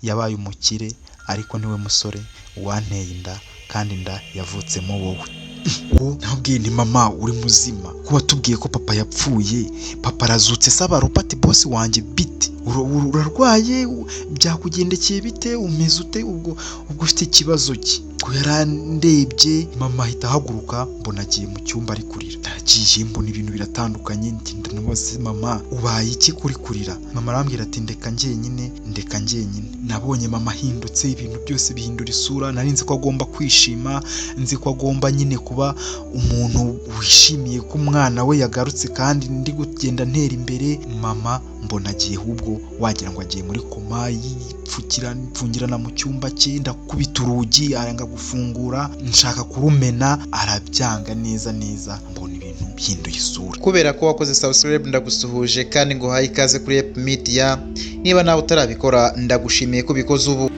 Yabaye umukire, ariko niwe musore wanteye inda, kandi inda yavutsemo wowe. Nabwiye nti: "Mama, uri muzima? Ko watubwiye ko papa yapfuye, papa arazutse saba Robert boss wanjye, bite? Urarwaye? Byakugendekeye bite? Umeze ute? Ubwo ufite ikibazo ki?" Ko yarandebye mama, ahita ahaguruka, mbona agiye mu cyumba ari kurira. Aragiye, mbona ibintu biratandukanye. Ngenda nabaze: "Mama, ubaye iki kuri kurira?" Mama arambwira ati: "Ndeka njyenyine, ndeka njyenyine." Nabonye mama ahindutse, ibintu byose bihindura isura. Nari nzi ko agomba kwishima, nzi ko agomba nyine kuba umuntu wishimiye ko umwana we yagarutse kandi ndi kugenda ntera imbere. Mama mbona agiye ahubwo wagira ngo agiye muri koma, yipfukira mfungirana mu cyumba cye. Ndakubita urugi aranga gufungura, nshaka kurumena arabyanga neza neza. Mbona ibintu bihinduye isura. Kubera ko wakoze subscribe, ndagusuhuje kandi nguhaye ikaze kuri Ep Media. Niba nawe utarabikora, ndagushimiye ko ubikoze ubu.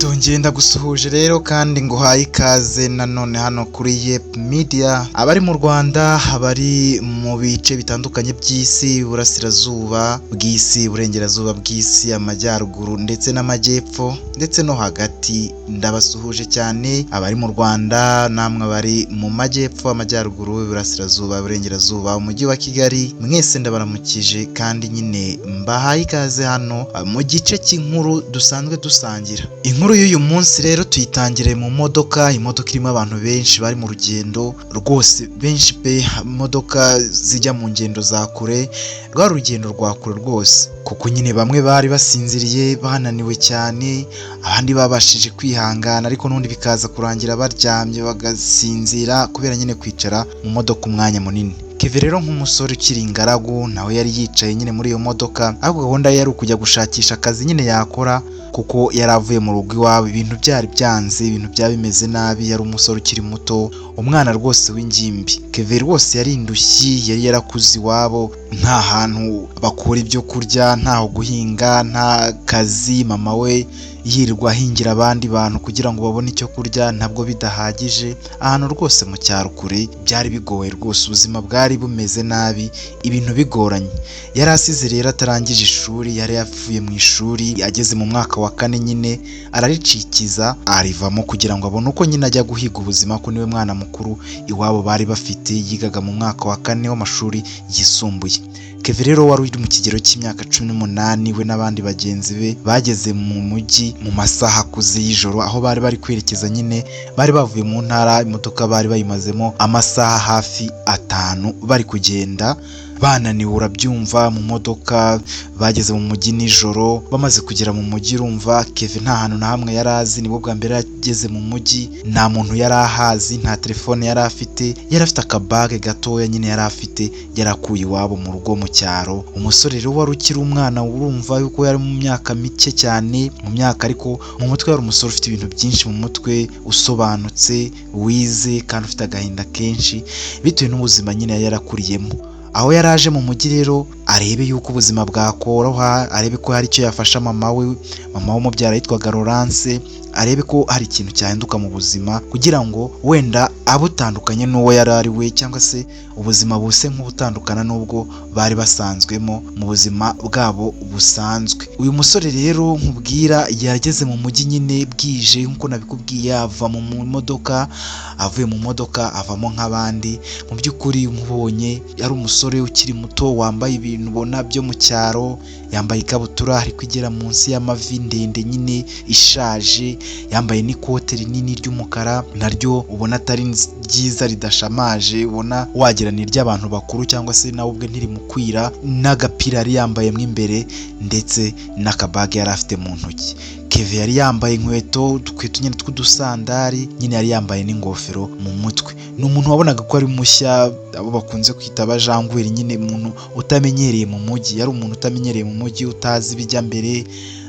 Tongeye ndagusuhuje rero kandi nguhaye ikaze nanone hano kuri Yep Media. Abari mu Rwanda, abari mu bice bitandukanye by'isi, iburasirazuba bw'isi, iburengerazuba bw'isi, amajyaruguru ndetse n'amajyepfo ndetse no hagati, ndabasuhuje cyane. Abari mu Rwanda namwe abari mu majyepfo, amajyaruguru, iburasirazuba, iburengerazuba, umujyi wa Kigali, mwese ndabaramukije kandi nyine mbahaye ikaze hano mu gice cy'inkuru dusanzwe dusangira. Inkuru y'uyu munsi rero tuyitangire mu modoka, imodoka irimo abantu benshi bari mu rugendo rwose, benshi pe, imodoka zijya mu ngendo za kure, rwa rugendo rwa kure rwose, kuko nyine bamwe bari basinziriye bananiwe cyane, abandi babashije kwihangana, ariko n'ubundi bikaza kurangira baryamye bagasinzira kubera nyine kwicara mu modoka umwanya munini. Kevin rero nk'umusore ukiri ingaragu, nawe yari yicaye nyine muri iyo modoka, ahubwo gahunda ye yari ukujya gushakisha akazi nyine yakora, kuko yari avuye mu rugo iwabo ibintu byari byanze, ibintu byari bimeze nabi. Yari umusore ukiri muto, umwana rwose w'ingimbi. Kevin rwose yari indushyi, yari yarakuze iwabo nta hantu bakura ibyo kurya, ntaho guhinga, nta kazi, mama we yirirwa ahingira abandi bantu kugira ngo babone icyo kurya, ntabwo bidahagije. Ahantu rwose mu cyaro kure byari bigoye rwose, ubuzima bwari bumeze nabi, ibintu bigoranye. Yari asize rero atarangije ishuri, yari yavuye mu ishuri ageze mu mwaka wa kane nyine, araricikiza arivamo kugira ngo abone uko nyine ajya guhiga ubuzima, ko niwe mwana mukuru iwabo bari bafite. Yigaga mu mwaka wa kane w'amashuri yisumbuye. Kevin rero wari uri mu kigero cy'imyaka 18, we n'abandi bagenzi be bageze mu mujyi mu masaha akuze y'ijoro. Aho bari bari kwerekeza nyine, bari bavuye mu ntara, imodoka bari bayimazemo amasaha hafi 5 bari kugenda, bananiwe, urabyumva, mu modoka. Bageze mu mujyi nijoro. Bamaze kugera mu mujyi, urumva Kevin nta hantu na hamwe yari azi, nibwo bwa mbere yageze mu mujyi, nta muntu yari ahazi, nta telefone yari afite, yari afite akabage gatoya nyine yari afite yarakuye iwabo mu rugo mu cyaro. Umusore rero wari ukiri umwana, urumva yuko yari mu myaka mike cyane mu myaka, ariko mu mutwe yari umusore ufite ibintu byinshi mu mutwe, usobanutse, wize kandi ufite agahinda kenshi bitewe n'ubuzima nyine yari yarakuriyemo. Aho yari aje mu mujyi rero arebe yuko ubuzima bwakoroha, arebe ko hari icyo yafasha mama we, mama w'umubyara yitwaga Laurence, arebe ko hari ikintu cyahinduka mu buzima kugira ngo wenda abe utandukanye n'uwo yari ari we, cyangwa se ubuzima buse nk'ubutandukana n'ubwo bari basanzwemo mu buzima bwabo busanzwe. Uyu musore rero nkubwira yageze mu mujyi nyine bwije nk'uko nabikubwiye, ava mu modoka, avuye mu modoka avamo nk'abandi. Mu by'ukuri umubonye yari umusore ukiri muto wambaye ibintu ubona byo mu cyaro, yambaye ikabutura ariko igera munsi y'amavi, ndende nyine ishaje, yambaye n'ikote rinini ry'umukara naryo ubona atari ryiza, ridashamaje, ubona wagira ni iry'abantu bakuru cyangwa se nawe ubwe ntirimukwira, n'agapira yari yambaye mo imbere ndetse n'akabage yari afite mu ntoki. Kevin yari yambaye inkweto, udukweto nyine tw'udusandari nyine, yari yambaye n'ingofero mu mutwe. Ni umuntu wabonaga ko ari mushya, abo bakunze kwita abajangweri nyine, umuntu utamenyereye mu mujyi. Yari umuntu utamenyereye mu mujyi, utazi ibijya mbere,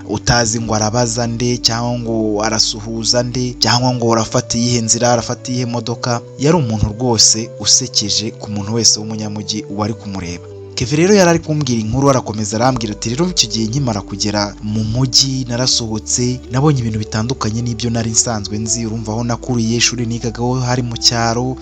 utazi ngo arabaza nde cyangwa ngo arasuhuza nde cyangwa ngo arafata iyihe nzira, arafata iyihe modoka. Yari umuntu rwose usekeje ku muntu wese w'umunyamujyi wari kumureba. Kevin rero yari ari kumbwira inkuru, arakomeza arambwira ati: "Rero icyo gihe nkimara kugera mu mujyi narasohotse, nabonye ibintu bitandukanye n'ibyo nari nsanzwe nzi. Urumva aho nakuriye, ishuri nigagaho hari mu cyaro,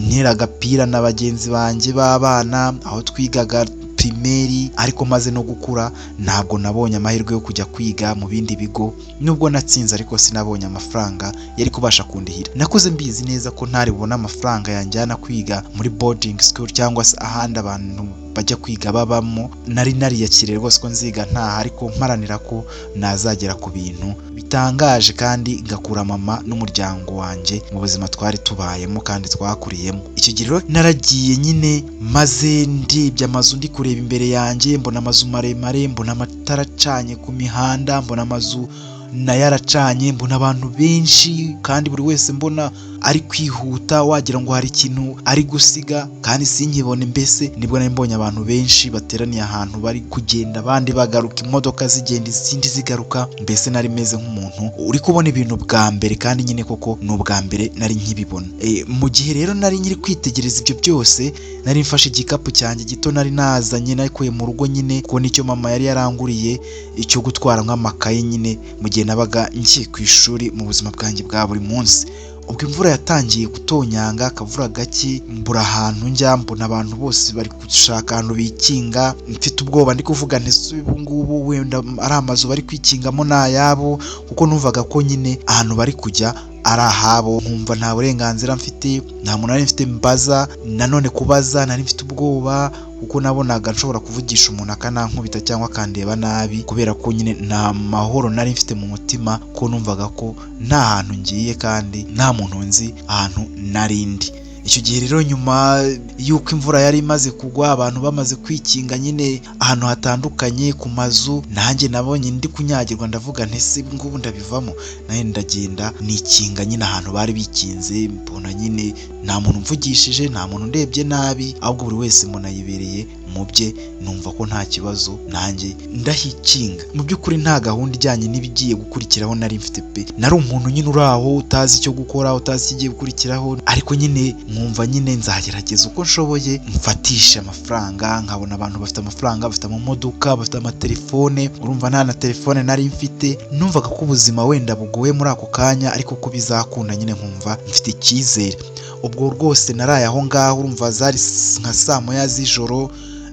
ntera agapira na bagenzi banjye b'abana aho twigaga pe, primaire, ariko maze no gukura ntabwo nabonye amahirwe yo kujya kwiga mu bindi bigo. Nubwo natsinze ariko sinabonye amafaranga yari kubasha kundihira. Nakuze mbizi neza ko ntari bubone amafaranga yanjyana kwiga muri boarding school cyangwa se ahandi abantu bajya kwiga babamo. Nari nariyakiriye rwose ko nziga ntaha, ariko mparanira ko nazagera ku bintu bitangaje kandi ngakura mama n'umuryango wanjye mu buzima twari tubayemo kandi twakuriyemo. Icyo gihe rero naragiye nyine, maze ndebye amazu, ndi kureba imbere yanjye mbona amazu maremare, mbona amatara acanye ku mihanda, mbona amazu nayo aracanye, mbona abantu benshi kandi buri wese mbona ari kwihuta, wagira ngo hari ikintu ari gusiga kandi sinkibone. Mbese nibwo nari mbonye abantu benshi bateraniye ahantu bari kugenda, abandi bagaruka, imodoka zigenda izindi zigaruka. Mbese nari meze nk'umuntu uri kubona ibintu bwa mbere, kandi nyine koko ni ubwa mbere nari nkibibona. Mu gihe rero nari nkiri kwitegereza ibyo byose, nari mfashe igikapu cyanjye gito nari nazanye, narikuye mu rugo nyine, kuko nicyo mama yari yaranguriye icyo gutwara nk'amakaye nyine mu gihe nabaga ngiye ku ishuri mu buzima bwanjye bwa buri munsi. Ubwo imvura yatangiye gutonyanga akavura gake, mbura ahantu njya, mbona abantu bose bari gushaka ahantu bikinga. Mfite ubwoba, ndi kuvuga nti ubu ngubu wenda ari amazu bari kwikingamo ni ayabo, kuko numvaga ko nyine ahantu bari kujya ari ahabo, nkumva nta burenganzira mfite, nta muntu nari mfite mbaza. Nanone kubaza nari mfite ubwoba, kuko nabonaga nshobora kuvugisha umuntu akanankubita cyangwa akandeba nabi, kubera ko nyine nta mahoro nari mfite mu mutima, ko numvaga ko nta hantu ngiye kandi nta muntu nzi ahantu nari ndi. Icyo gihe rero, nyuma y'uko imvura yari imaze kugwa, abantu bamaze kwikinga nyine ahantu hatandukanye ku mazu, nanjye nabonye ndi kunyagirwa, ndavuga nti ese ngubu ndabivamo? Nanjye ndagenda nikinga nyine ahantu bari bikinze, mbona nyine nta muntu mvugishije, nta muntu ndebye nabi, ahubwo buri wese mbona yibereye mu bye, numva ko nta kibazo, nanjye ndahikinga. Mu by'ukuri nta gahunda ijyanye n'ibigiye gukurikiraho nari mfite pe. Nari umuntu nyine uri aho utazi icyo gukora, utazi ikigiye gukurikiraho, ariko nyine nkumva nyine nzagerageza uko nshoboye mfatishe amafaranga. Nkabona abantu bafite amafaranga, bafite amamodoka, bafite amatelefone, urumva nta na telefone nari mfite. Numvaga ko ubuzima wenda bugoye muri ako kanya, ariko ko bizakunda nyine, nkumva mfite icyizere. Ubwo rwose naraye aho ngaho, urumva zari nka saa moya z'ijoro.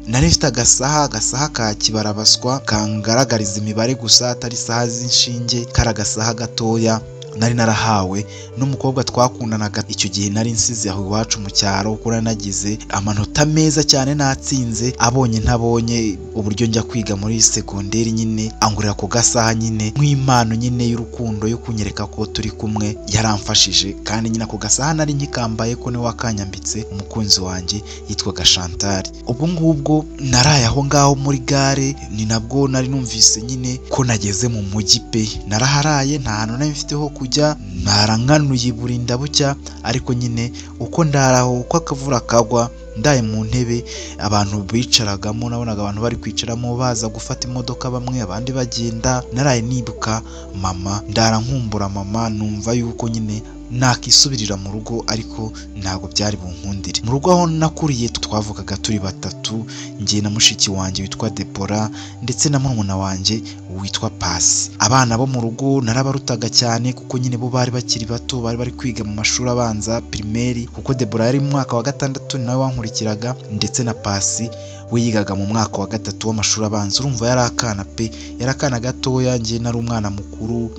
Nari mfite agasaha ka kibarabaswa kangaragariza imibare gusa, atari isaha z'inshinge, kari agasaha gatoya nari narahawe n'umukobwa twakundanaga icyo gihe nari nsize aho iwacu mu cyaro, kuko nari nagize amanota meza cyane natsinze, abonye ntabonye uburyo njya kwiga muri segonderi nyine angurira ako gasaha nyine nk'impano nyine y'urukundo yo kunyereka ko turi kumwe. Yaramfashije kandi nyine ako gasaha nari nkikambaye ko niwe wakanyambitse, umukunzi wanjye yitwaga Chantal. Ubwo ngubwo naraye aho ngaho muri gare, ni nabwo nari numvise nyine ko nageze mu mujyi pe. Naraharaye, nta hantu nari mfite ho kujya, narankanuye burinda bucya, ariko nyine uko ndaraho, uko akavura kagwa, ndaye mu ntebe abantu bicaragamo, nabonaga abantu bari kwicaramo baza gufata imodoka bamwe, abandi bagenda. Naraye nibuka mama, ndara nkumbura mama, numva yuko nyine nakisubirira mu rugo, ariko ntabwo byari bunkundire. Mu rugo aho nakuriye twavugaga turi batatu, njye na mushiki wanjye witwa Debora ndetse na murumuna wanjye witwa Pasi. Abana bo mu rugo narabarutaga cyane, kuko nyine bo bari bakiri bato, bari bari kwiga mu mashuri abanza primaire, kuko Debora yari mu mwaka wa gatandatu, nawe wankurikiraga, ndetse na Pasi we yigaga mu mwaka wa gatatu w'amashuri abanza. Urumva yari akana pe, yari akana gatoya, njye nari umwana mukuru,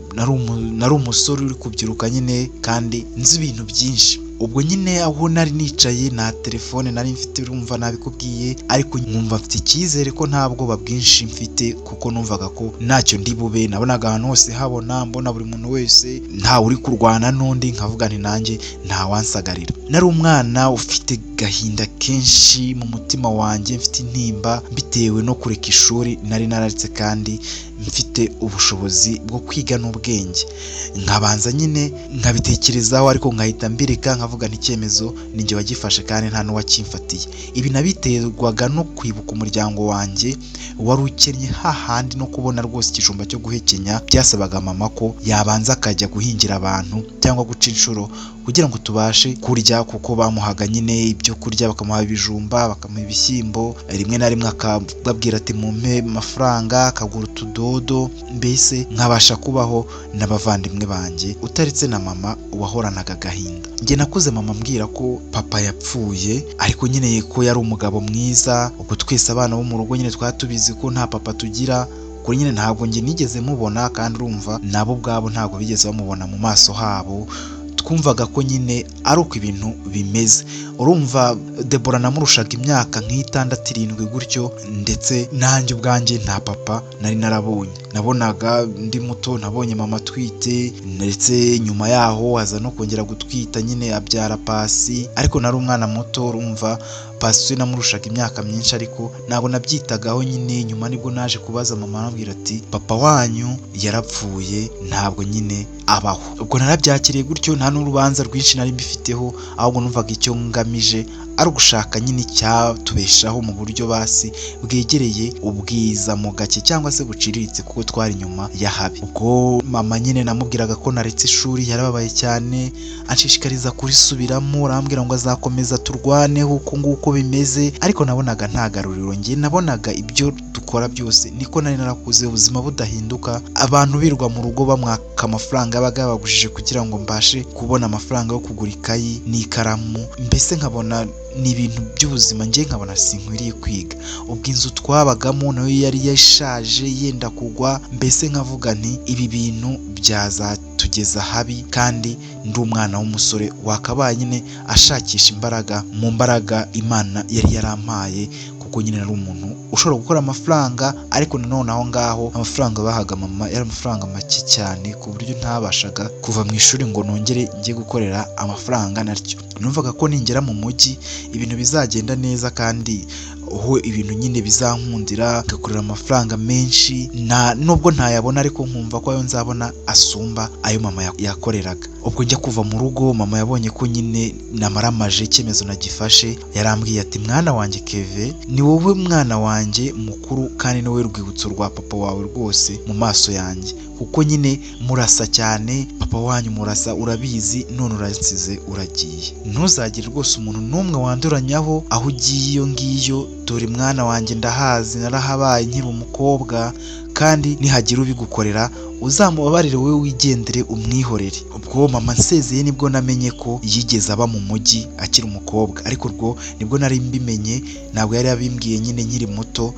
nari umusore uri kubyiruka nyine kandi nzi ibintu byinshi. Ubwo nyine aho nari nicaye nta telefone nari mfite, urumva nabikubwiye, ariko nkumva mfite icyizere ko nta bwoba bwinshi mfite, kuko numvaga ko ntacyo ndi bube. Nabonaga ahantu hose habona, mbona buri muntu wese ntawe uri kurwana n'undi, nkavuga nti nanjye ntawansagarira. Nari umwana ufite gahinda kenshi mu mutima wanjye, mfite intimba bitewe no kureka ishuri nari nararetse kandi mfite ubushobozi bwo kwiga n'ubwenge. Nkabanza nyine nkabitekerezaho, ariko nkahita mbireka, nkavuga nti icyemezo ni njye wagifashe kandi nta n'uwakimfatiye. Ibi nabiterwaga no kwibuka umuryango wanjye wari ukennye, hahandi no kubona rwose ikijumba cyo guhekenya byasabaga mama ko yabanza akajya guhingira abantu cyangwa guca inshuro kugira ngo tubashe kurya, kuko bamuhaga nyine ibyo kurya, bakamuha ibijumba, bakamuha ibishyimbo, rimwe na rimwe akababwira ati mumpe amafaranga, akagura utudodo, mbese nkabasha kubaho n'abavandimwe banjye, utaretse na mama wahoranaga agahinda. Njye nakuze Nakuze mama ambwira ko papa yapfuye, ariko nyine ko yari umugabo mwiza. Ubwo twese abana bo mu rugo nyine twari tubizi ko nta papa tugira, kuri nyine ntabwo njye nigeze mubona, kandi urumva nabo ubwabo ntabwo bigeze bamubona mu maso habo. Twumvaga ko nyine ari uko ibintu bimeze. Urumva Debora namurushaga imyaka nk'itandatu, irindwi gutyo, ndetse nanjye ubwanjye nta papa nari narabonye. Nabonaga ndi muto, nabonye mama atwite, ndetse nyuma yaho aza no kongera gutwita nyine abyara Pasi, ariko nari umwana muto. Urumva Pasi we namurushaga imyaka myinshi, ariko ntabwo nabyitagaho nyine. Nyuma nibwo naje kubaza mama, arambwira ati papa wanyu yarapfuye, ntabwo nyine abaho. Ubwo narabyakiriye gutyo, nta n'urubanza rwinshi nari mbifiteho, ahubwo numvaga icyo ngamije ari ugushaka nyine icyatubeshaho mu buryo basi bwegereye ubwiza mu gake cyangwa se buciriritse, kuko twari inyuma y'ahabi. Ubwo mama nyine namubwiraga ko naretse ishuri, yarababaye cyane, anshishikariza kurisubiramo, arambwira ngo azakomeza turwaneho uko nguko bimeze, ariko nabonaga nta garuriro. Njye nabonaga ibyo dukora byose niko nari narakuze, ubuzima budahinduka, abantu birwa mu rugo bamwaka amafaranga yabaga yabagujije kugira ngo mbashe kubona amafaranga yo kugura ikayi n'ikaramu, mbese nkabona ni ibintu by'ubuzima, njye nkabona sinkwiriye kwiga. Ubwo inzu twabagamo nayo yari yashaje yenda kugwa, mbese nkavuga nti ibi bintu byazatugeza habi, kandi ndi umwana w'umusore wakabaye nyine ashakisha imbaraga mu mbaraga Imana yari yarampaye, kuko nyine nari umuntu ushobora gukora amafaranga. Ariko nanone aho ngaho amafaranga bahaga mama yari amafaranga make cyane, ku buryo ntabashaga kuva mu ishuri ngo nongere njye gukorera amafaranga naryo. Numvaga ko ningera mu mujyi ibintu bizagenda neza, kandi aho ibintu nyine bizankundira ngakorera amafaranga menshi, na nubwo ntayabona ariko nkumva ko ayo nzabona asumba ayo mama yakoreraga. Ubwo njya kuva mu rugo, mama yabonye ko nyine namaramaje icyemezo nagifashe, yarambwiye ati mwana wanjye Keve, ni wowe mwana wanjye mukuru kandi ni wowe rwibutso rwa papa wawe rwose mu maso yanjye, kuko nyine murasa cyane papa wanyu murasa, urabizi, none uransize uragiye, ntuzagire rwose umuntu n'umwe wanduranyaho aho ugiye iyo ngiyo. Dore mwana wanjye ndahazi, narahabaye nkiri umukobwa, kandi nihagira ubigukorera uzamubabarire, wowe wigendere umwihorere. Ubwo mama nsezeye nibwo namenye ko yigeze aba mu mujyi akiri umukobwa, ariko ubwo nibwo nari mbimenye, ntabwo yari yabimbwiye nyine nkiri muto.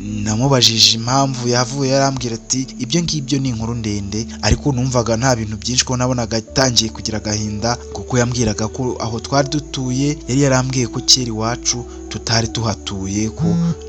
Namubajije impamvu yavuye, yarambwira ati ibyo ngibyo ni inkuru ndende, ariko numvaga nta bintu byinshi, ko nabonaga atangiye kugira agahinda, kuko yambwiraga ko aho twari dutuye yari yarambwiye ko kera iwacu tutari tuhatuye, ko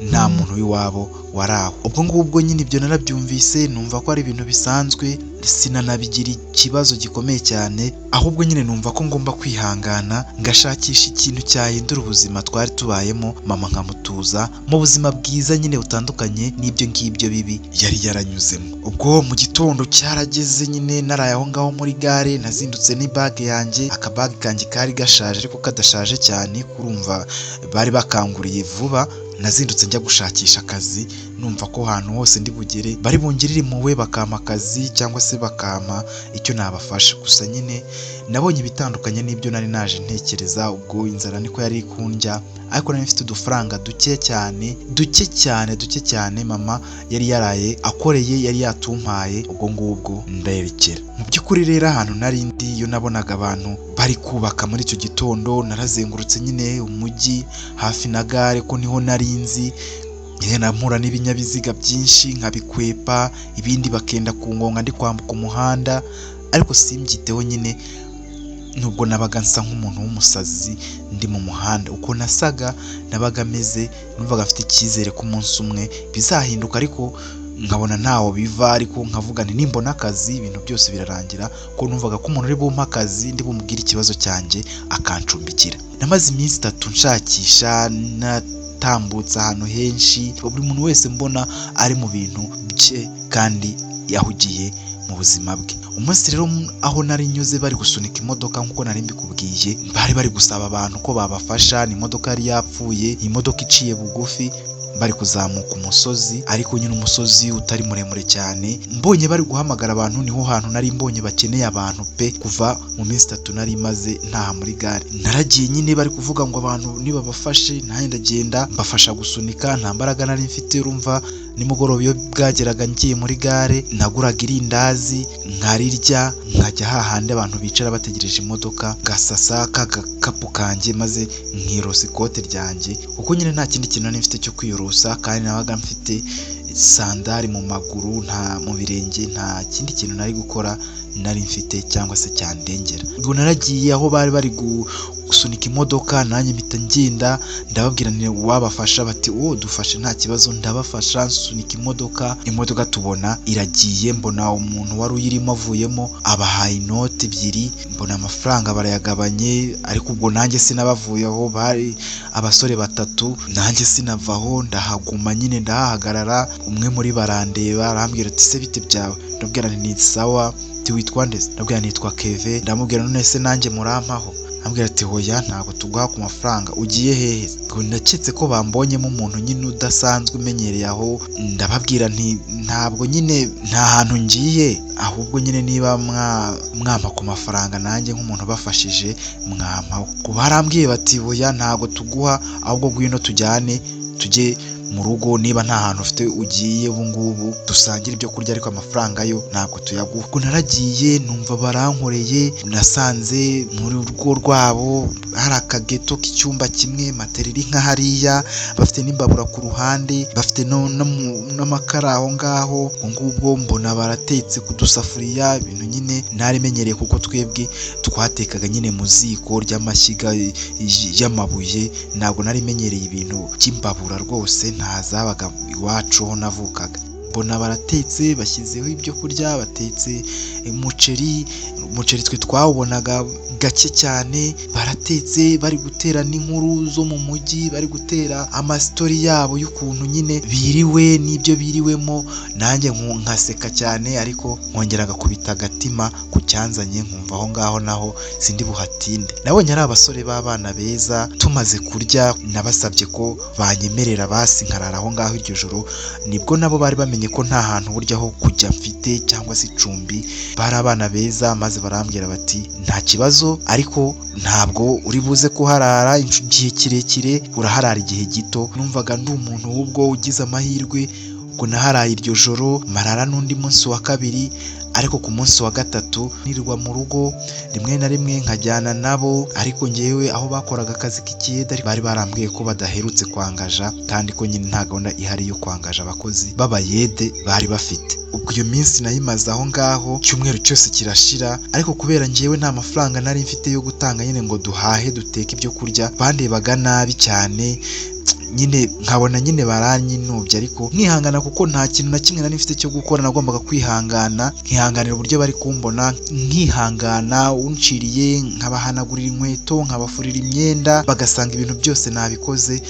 nta muntu w'iwabo wari aho. Ubwo ngubwo nyine ibyo narabyumvise, numva ko ari ibintu bisanzwe, sinanabigira ikibazo gikomeye cyane, ahubwo nyine numva ko ngomba kwihangana ngashakisha ikintu cyahindura ubuzima twari tubayemo, mama nkamutuza mu buzima bwiza nyine butandukanye n'ibyo ngibyo bibi yari yaranyuzemo. Ubwo mu gitondo cyarageze nyine naraye aho ngaho muri gare, nazindutse n'ibage yanjye, akabage kanjye kari gashaje ariko kadashaje cyane, kurumva bari bakanguriye vuba. Nazindutse njya gushakisha akazi, numva ko ahantu hose ndi bugere bari bungirire impuhwe bakampa akazi cyangwa se bakampa icyo nabafasha. Gusa nyine nabonye ibitandukanye n'ibyo nari naje ntekereza. Ubwo inzara niko yari kundya, ariko nari mfite udufaranga duke cyane, duke cyane, duke cyane mama yari yaraye akoreye, yari yatumpaye. Ubwo ngubwo ndayerekera. Mu by'ukuri rero ahantu nari ndi, iyo nabonaga abantu bari kubaka muri icyo gitondo, narazengurutse nyine umujyi hafi na gare, ko niho nari nzi, mpura n'ibinyabiziga byinshi nkabikwepa, ibindi bakenda kungonga ndi kwambuka umuhanda, ariko simbyiteho nyine. Nubwo nabaga nsa nk'umuntu w'umusazi ndi mu muhanda, uko nasaga nabaga meze, numvaga mfite icyizere ko umunsi umwe bizahinduka, ariko nkabona ntaho biva. Ariko nkavuga nti nimbona akazi ibintu byose birarangira, ko numvaga ko umuntu uri bumpe akazi ndi bumubwire ikibazo cyanjye akancumbikira. Namaze iminsi itatu nshakisha, natambutse ahantu henshi, buri muntu wese mbona ari mu bintu bye kandi yahugiye mu buzima bwe. Umunsi rero aho nari nyuze bari gusunika imodoka nk'uko nari mbikubwiye, bari bari gusaba abantu ko babafasha, ni imodoka yari yapfuye, imodoka iciye bugufi, bari kuzamuka umusozi, ariko nyine umusozi utari muremure cyane. Mbonye bari guhamagara abantu, niho hantu nari mbonye bakeneye abantu pe. Kuva mu minsi itatu nari maze ntaha muri gare, naragiye nyine bari kuvuga ngo abantu nibabafashe, nanjye ndagenda mbafasha gusunika, nta mbaraga nari mfite, urumva Nimugoroba iyo bwageraga ngiye muri gare, naguraga irindazi nkarirya, nkajya hahandi abantu bicara bategereje imodoka, ngasasa ka gakapu kanjye maze nkirosa ikote ryanjye, kuko nyine nta kindi kintu nari mfite cyo kwiyorosa, kandi nabaga mfite sandari mu maguru, nta mu birenge, nta kindi kintu nari gukora nari mfite cyangwa se cyandengera. Ubwo naragiye aho bari bari gusunika imodoka, nanjye mpita ngenda ndababwira nti wabafasha, bati uwo dufashe nta kibazo, ndabafasha nsunika imodoka. Imodoka tubona iragiye, mbona umuntu wari uyirimo avuyemo abahaye inoti 2, mbona amafaranga barayagabanye, ariko ubwo nanjye sinabavuyeho, bari abasore 3, nanjye sinavaho ndahaguma nyine ndahahagarara. Umwe muri barandeba arambwira ati se bite byawe, ndabwira nti ni sawa. Ati witwa nde? Ndabwira nitwa Keve. Ndamubwira none se nanjye murampaho? Ambwira ati hoya ntabwo tuguha ku mafaranga, ugiye hehe? Ngo naketse ko bambonyemo umuntu nyine udasanzwe umenyereye aho, ndababwira nti ntabwo nyine nta hantu ngiye, ahubwo nyine niba mwampa ku mafaranga nanjye nk'umuntu ubafashije mwampaho. Ngo barambwiye bati hoya ntabwo tuguha, ahubwo ngwino tujyane tujye mu rugo, niba nta hantu ufite ugiye ubu ngubu dusangire ibyo kurya, ariko amafaranga yo ntabwo tuyaguha. Ubwo naragiye numva barankoreye, nasanze mu rugo rwabo hari akageto k'icyumba kimwe, matera iri nka hariya, bafite n'imbabura ku ruhande, bafite n'amakara aho ngaho. Ubwo ngubwo mbona baratetse ku dusafuriya, ibintu nyine narimenyereye kuko twebwe twatekaga nyine mu ziko ry'amashyiga y'amabuye, ntabwo narimenyereye ibintu by'imbabura rwose, ntazabaga iwacu aho navukaga. Mbona baratetse, bashyizeho ibyo kurya, batetse umuceri, umuceri twe twawubonaga gake cyane, baratetse bari gutera n'inkuru zo mu mujyi, bari gutera amasitori yabo y'ukuntu nyine biriwe n'ibyo biriwemo, nanjye nkaseka cyane, ariko nkongera ngakubita agatima ku cyanzanye, nkumva aho ngaho naho sindi buhatinde. Nabonye ari abasore b'abana beza, tumaze kurya nabasabye ko banyemerera basi nkarara aho ngaho iryo joro, nibwo nabo bari bamenye ko nta hantu burya ho kujya mfite cyangwa se icumbi. Bari abana beza, maze barambwira bati nta kibazo, ariko ntabwo uri buze kuharara igihe kirekire, uraharara igihe gito. Numvaga ndi umuntu w'ubwo ugize amahirwe, ubwo naharaye iryo joro, marara n'undi munsi wa kabiri, ariko ku munsi wa gatatu nirirwa mu rugo, rimwe na rimwe nkajyana nabo, ariko ngewe aho bakoraga akazi k'ikiyede bari barambwiye ko badaherutse kwangaja, kandi ko nyine nta gahunda ihari yo kwangaja abakozi b'abayede bari bafite. Ubwo iyo minsi nayimaze aho ngaho, icyumweru cyose kirashira, ariko kubera ngewe nta mafaranga nari mfite yo gutanga nyine ngo duhahe duteke ibyo kurya, bandebaga nabi cyane nyine nkabona nyine baranyinubye, ariko nkihangana kuko nta kintu na kimwe nari mfite cyo gukora, nagombaga kwihangana, nkihanganira uburyo bari kumbona, nkihangana unciriye nkabahanagurira inkweto, nkabafurira imyenda, bagasanga ibintu byose nabikoze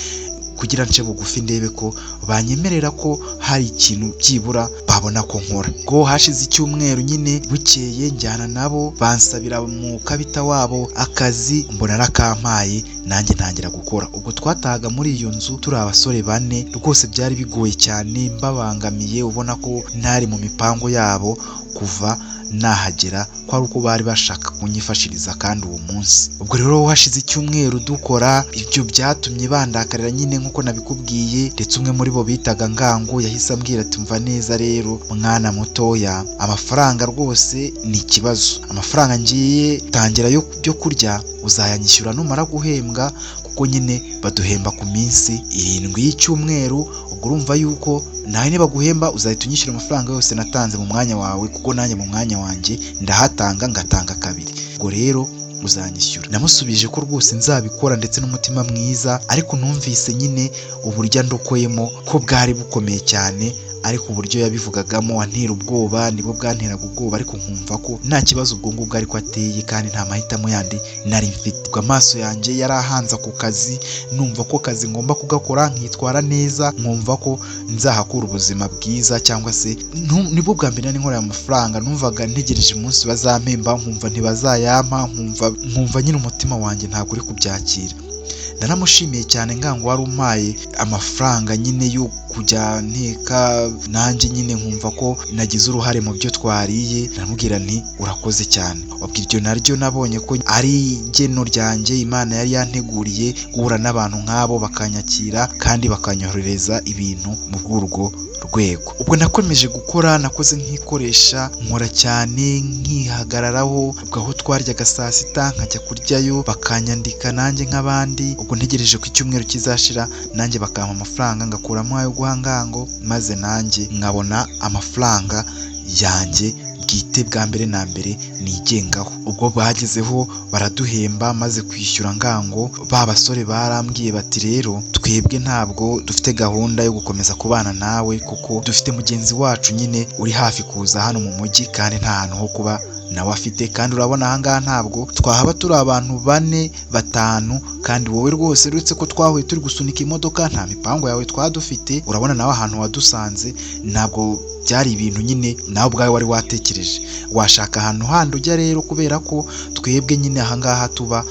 kugira nce bugufi ndebe ko banyemerera ko hari ikintu byibura babona ko nkora. Ubwo hashize icyumweru nyine, bukeye njyana nabo bansabira mu kabita wabo akazi, mbona arakampaye nanjye ntangira gukora. Ubwo twatahaga muri iyo nzu turi abasore 4, rwose byari bigoye cyane, mbabangamiye, ubona ko ntari mu mipango yabo kuva nahagera, ko ari uko bari bashaka kunyifashiriza kandi uwo munsi. Ubwo rero hashize icyumweru dukora, ibyo byatumye bandakarira nyine nk'uko nabikubwiye, ndetse umwe muri bo bitaga Ngango yahise ambwira ati mva neza rero mwana mutoya, amafaranga rwose ni ikibazo, amafaranga ngiye tangira yo kurya uzayanyishyura numara guhembwa, kuko nyine baduhemba ku minsi 7 y'icyumweru, ubwo urumva yuko nawe nibaguhemba uzahita unyishyura amafaranga yose natanze mu mwanya wawe, kuko nanjye mu mwanya wanjye ndahatanga ngatanga kabiri, ubwo rero uzanyishyura. Namusubije ko rwose nzabikora ndetse n'umutima mwiza, ariko numvise nyine uburyo andokoyemo ko bwari bukomeye cyane, ariko uburyo yabivugagamo antera ubwoba nibwo bwanteraga ubwoba, ariko nkumva ko nta kibazo ubwo ngubwo ariko ateye, kandi nta mahitamo yandi nari mfite. Ubwo amaso yanjye yari ahanze ku kazi, numva ko kazi ngomba kugakora nkitwara neza, nkumva ko nzahakura ubuzima bwiza, cyangwa se nibwo bwa mbere nari nkoreye amafaranga, numvaga ntegereje umunsi bazampemba, nkumva ntibazayampa, nkumva nyine umutima wanjye ntabwo uri kubyakira. Naramushimiye cyane Ngango wari umpaye amafaranga nyine yo kujya nteka, nanjye nyine nkumva ko nagize uruhare mu byo twariye, ndamubwira nti urakoze cyane. Ubwo iryo naryo nabonye ko ari igeno ryanjye Imana yari yanteguriye guhura n'abantu nk'abo bakanyakira kandi bakanyorohereza ibintu mu bw'urwo rwego. Ubwo nakomeje gukora, nakoze nkikoresha, nkora cyane nkihagararaho. Ubwo aho twaryaga saa sita nkajya kuryayo, bakanyandika nanjye nk'abandi. Ubwo ntegereje ko icyumweru kizashira nanjye bakampa amafaranga, ngakuramo ayo guha Ngango, maze nanjye nkabona amafaranga yanjye bwite bwa mbere na mbere nigengaho. Ubwo bagezeho baraduhemba, maze kwishyura Ngango, ba basore barambwiye bati: "Rero twebwe ntabwo dufite gahunda yo gukomeza kubana nawe, kuko dufite mugenzi wacu nyine uri hafi kuza hano mu mujyi, kandi nta hantu ho kuba nawe afite, kandi urabona ahangaha ntabwo twahaba turi abantu bane, batanu, kandi wowe rwose uretse ko twahuye turi gusunika imodoka, nta mipango yawe twaba dufite. Urabona nawe ahantu wadusanze ntabwo byari ibintu nyine nawe ubwawe wari watekereje. Washaka ahantu handi ujya rero, kubera ko twebwe nyine ahangaha tuba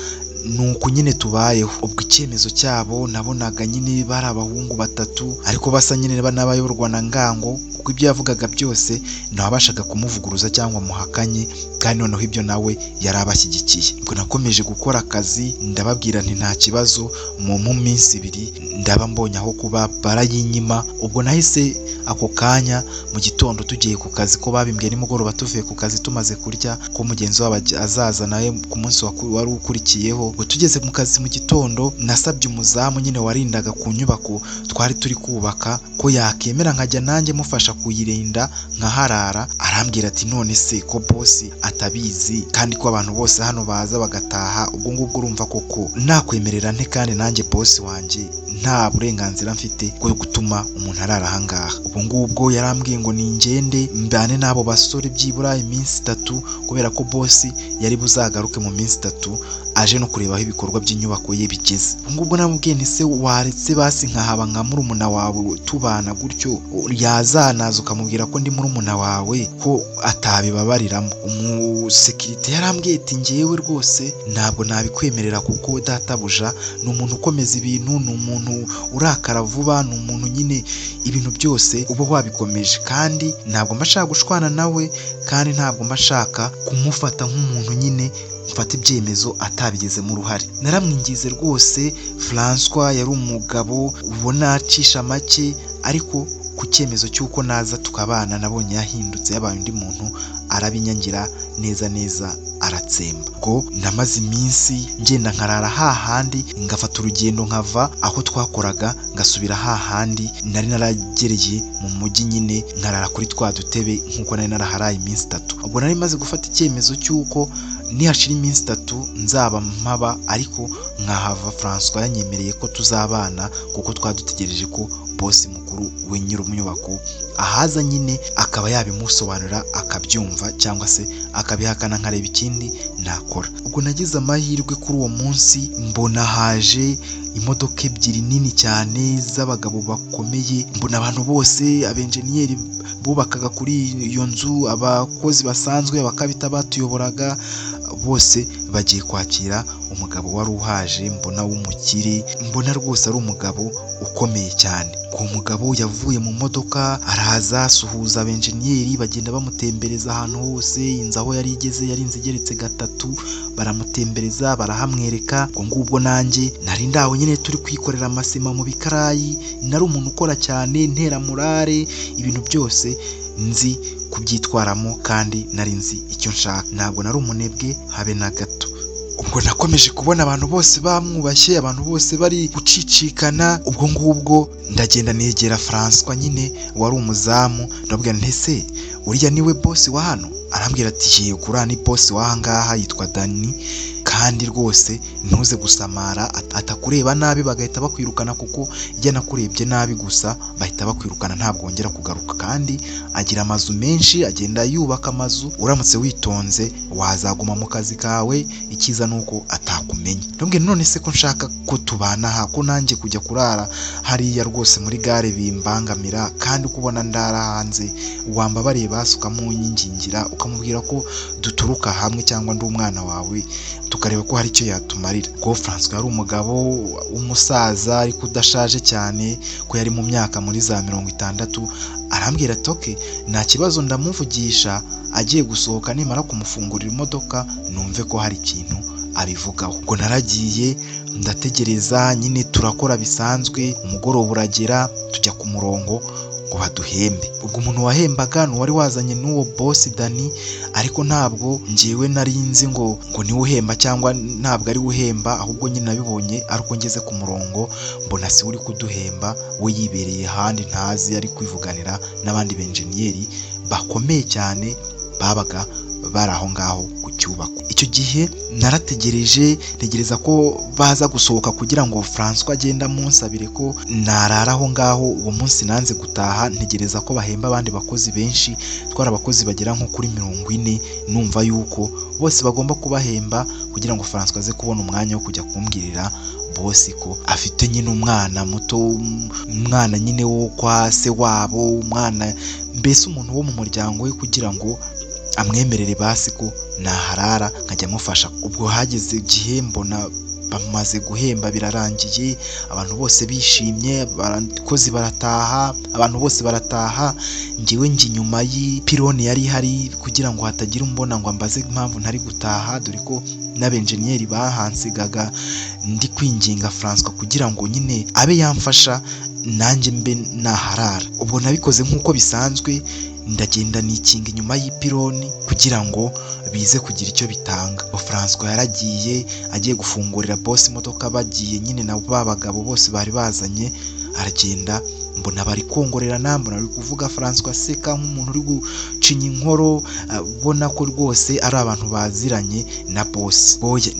ni uku nyine tubayeho." Ubwo icyemezo cyabo nabonaga nyine bari abahungu batatu, ariko basa nyine n'abayoborwa na Ngango, kuko ibyo yavugaga byose ntawabashaga kumuvuguruza cyangwa muhakanye, kandi noneho ibyo nawe yari abashyigikiye. Ubwo nakomeje gukora akazi, ndababwira nti: "Nta kibazo, mu minsi 2 ndaba mbonye aho kuba." Barayinyima. Ubwo nahise ako kanya mu gitondo tugiye ku kazi, ko babimbwiye nimugoroba tuvuye ku kazi tumaze kurya, ko mugenzi wabo azaza nawe ku munsi wari ukurikiyeho. Ubwo tugeze mu kazi mu gitondo, nasabye umuzamu nyine warindaga ku nyubako twari turi kubaka ko yakemera nkajya nanjye mufasha kuyirinda nkaharara. Arambwira ati: "None se ko boss atabizi, kandi ko abantu bose hano baza bagataha, ubwo ngubwo urumva koko nakwemerera nte, kandi nanjye boss wanjye nta burenganzira mfite bwo gutuma umuntu arara ahangaha?" Ubwo ngubwo yarambwiye ngo ningende mbane n'abo basore byibura iminsi 3, kubera ko boss yari buzagaruke mu minsi 3 aje no kureba aho ibikorwa by'inyubako ye bigeze. Ubwo ngubwo namubwiye nti: "Se waretse basi nkahaba nka murumuna wawe, tubana gutyo, yazanaza ukamubwira ko ndi murumuna wawe, ko atabibabariramo?" Umusekirite yarambwiye ati: "Ngewe rwose ntabwo nabikwemerera, kuko databuja ni umuntu ukomeza ibintu, ni umuntu urakara vuba, ni umuntu nyine ibintu byose uba wabikomeje, kandi ntabwo mba nshaka gushwana nawe, kandi ntabwo mba nshaka kumufata nk'umuntu nyine mfata ibyemezo atabigizemo uruhare." Naramwingize rwose. Francois yari umugabo ubona acisha make, ariko ku cyemezo cy'uko naza tukabana nabonye yahindutse, yabaye undi muntu, arabinyangira neza neza, aratsemba. Ubwo namaze iminsi ngenda nkarara hahandi, ngafata urugendo nkava aho twakoraga ngasubira hahandi nari naragereye mu mujyi nyine, nkarara kuri twa dutebe nk'uko nari naraharaye iminsi 3. Ubwo nari maze gufata icyemezo cy'uko nihashira iminsi 3 nzaba mpaba, ariko nkahava Francois yanyemereye ko tuzabana, kuko twari dutegereje ko boss mukuru we nyir'inyubako ahaza nyine akaba yabimusobanurira akabyumva, cyangwa se akabihakana nkareba ikindi nakora. Ubwo nagize amahirwe kuri uwo munsi mbona haje imodoka ebyiri nini cyane z'abagabo bakomeye, mbona abantu bose, abenjeniyeri bubakaga kuri iyo nzu, abakozi basanzwe, abakabita batuyoboraga, bose bagiye kwakira umugabo wari uhaje, mbona w'umukire, mbona rwose ari umugabo ukomeye cyane. Uwo mugabo yavuye mu modoka araza asuhuza abenjeniyeri, bagenda bamutembereza ahantu hose, inzu aho yari igeze yari inzu igeretse gatatu, baramutembereza barahamwereka. Ubwo ngubwo nanjye nari ndaho nyine turi kwikorera amasima mu bikarayi, nari umuntu ukora cyane, ntera murare, ibintu byose nzi kubyitwaramo, kandi nari nzi icyo nshaka, ntabwo nari umunebwe habe na gato. Ubwo nakomeje kubona abantu bose bamwubashye, abantu bose bari gucicikana. Ubwo ngubwo ndagenda negera Francois nyine wari umuzamu, ndabwira nti: "Ese uriya niwe boss wa hano?" Arambwira ati: "Yego, uriya ni boss w'aha ngaha, yitwa Dani, kandi rwose ntuze gusamara atakureba nabi bagahita bakwirukana, kuko iyo anakurebye nabi gusa bahita bakwirukana, ntabwo wongera kugaruka. Kandi agira amazu menshi, agenda yubaka amazu, uramutse witonze wazaguma mu kazi kawe, icyiza ni uko atakumenya." Ndamubwira: "None se ko nshaka ko tubana aha, ko nanjye kujya kurara hariya rwose muri gare bimbangamira, kandi uko ubona ndara hanze, wambabariye basi ukamunyingingira ukamubwira ko duturuka hamwe cyangwa ndi umwana wawe, tukareba ko hari icyo yatumarira?" Ubwo Francois yari umugabo w'umusaza ariko udashaje cyane, ko yari mu myaka muri za 60. Arambwira ati: "Okay, nta kibazo, ndamuvugisha agiye gusohoka, nimara kumufungurira imodoka numve ko hari ikintu abivugaho." Ubwo naragiye ndategereza nyine, turakora bisanzwe, umugoroba uragera tujya ku murongo ngo baduhembe. Ubwo umuntu wahembaga ni uwari wazanye n'uwo bosi Dani, ariko ntabwo njyewe nari nzi ngo niwe uhemba cyangwa ntabwo ari we uhemba, ahubwo nyine nabibonye ari uko ngeze ku murongo mbona si we uri kuduhemba, we yibereye ahandi ntazi, ari kwivuganira n'abandi benjeniyeri bakomeye cyane babaga bari aho ngaho ku cyubako. Icyo gihe narategereje, ntegereza ko baza gusohoka kugira ngo Francois agende amunsabire ko narara aho ngaho. Uwo munsi nanze gutaha, ntegereza ko bahemba abandi bakozi benshi, twari abakozi bagera nko kuri 40, numva yuko bose bagomba kubahemba kugira ngo Francois aze kubona umwanya wo kujya kumbwirira bosi ko afite nyine umwana muto, umwana nyine wo kwa se wabo, umwana mbese umuntu wo mu muryango we, kugira ngo amwemerere basi ko naharara nkajya amufasha. Ubwo hageze igihe mbona bamaze guhemba birarangiye, abantu bose bishimye, abakozi barataha, abantu bose barataha, njyewe njya inyuma y'ipironi yari ihari kugira ngo hatagira umbona ngo ambaze impamvu ntari gutaha, dore ko n'abenjeniyeri bahansigaga ndi kwinginga Francois kugira ngo nyine abe yamfasha nanjye mbe naharara. Ubwo nabikoze nk'uko bisanzwe, ndagenda nikinga inyuma y'ipironi kugira ngo bize kugira icyo bitanga. Francois yaragiye agiye gufungurira boss imodoka, bagiye nyine na ba bagabo bose bari bazanye, aragenda mbona bari kongorerana, mbona bari kuvuga Francois aseka nk'umuntu uri gucinya inkoro, ubona ko rwose ari abantu baziranye na boss.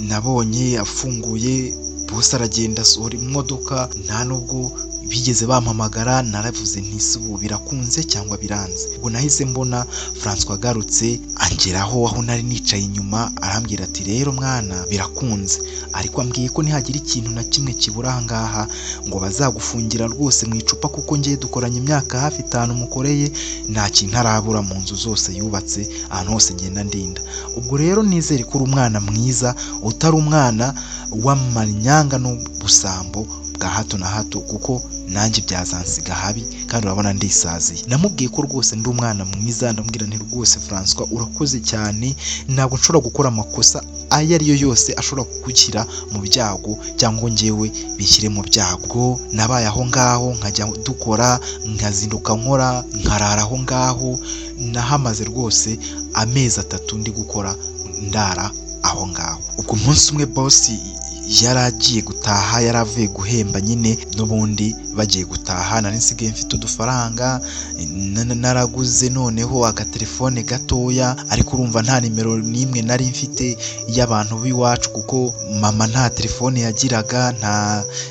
Nabonye afunguye, boss aragenda asohora imodoka, nta nubwo bigeze bampamagara. Naravuze nti se ubu birakunze cyangwa biranze? Ubwo nahise mbona Francois agarutse angeraho aho nari nicaye inyuma, arambwira ati rero mwana birakunze, ariko ambwiye ko nihagira ikintu na kimwe kibura aha ngaha ngo bazagufungira rwose mu icupa, kuko ngiye dukoranye imyaka hafi 5 mukoreye, nta kintu arabura mu nzu zose yubatse, ahantu hose ngenda ndinda. Ubwo rero nizere ko uri umwana mwiza, utari umwana w'amanyanga n'ubusambo bwa hato na hato, kuko nanjye byazansiga habi kandi urabona ndisaziye. Namubwiye ko rwose ndi umwana mwiza, ndamubwira nti rwose Francois urakoze cyane, ntabwo nshobora gukora amakosa ayo ari yo yose ashobora kugushyira mu byago cyangwa njyewe bishyire mu byago. Nabaye aho ngaho nkajya dukora, nkazinduka nkora, nkarara aho ngaho, nahamaze rwose amezi 3 ndi gukora ndara aho ngaho. Ubwo umunsi umwe boss yari agiye gutaha, yari avuye guhemba nyine n'ubundi bagiye gutaha, nari nsigaye mfite udufaranga, naraguze noneho agatelefone gatoya, ariko urumva nta nimero n'imwe nari mfite y'abantu b'iwacu, kuko mama nta telefone yagiraga,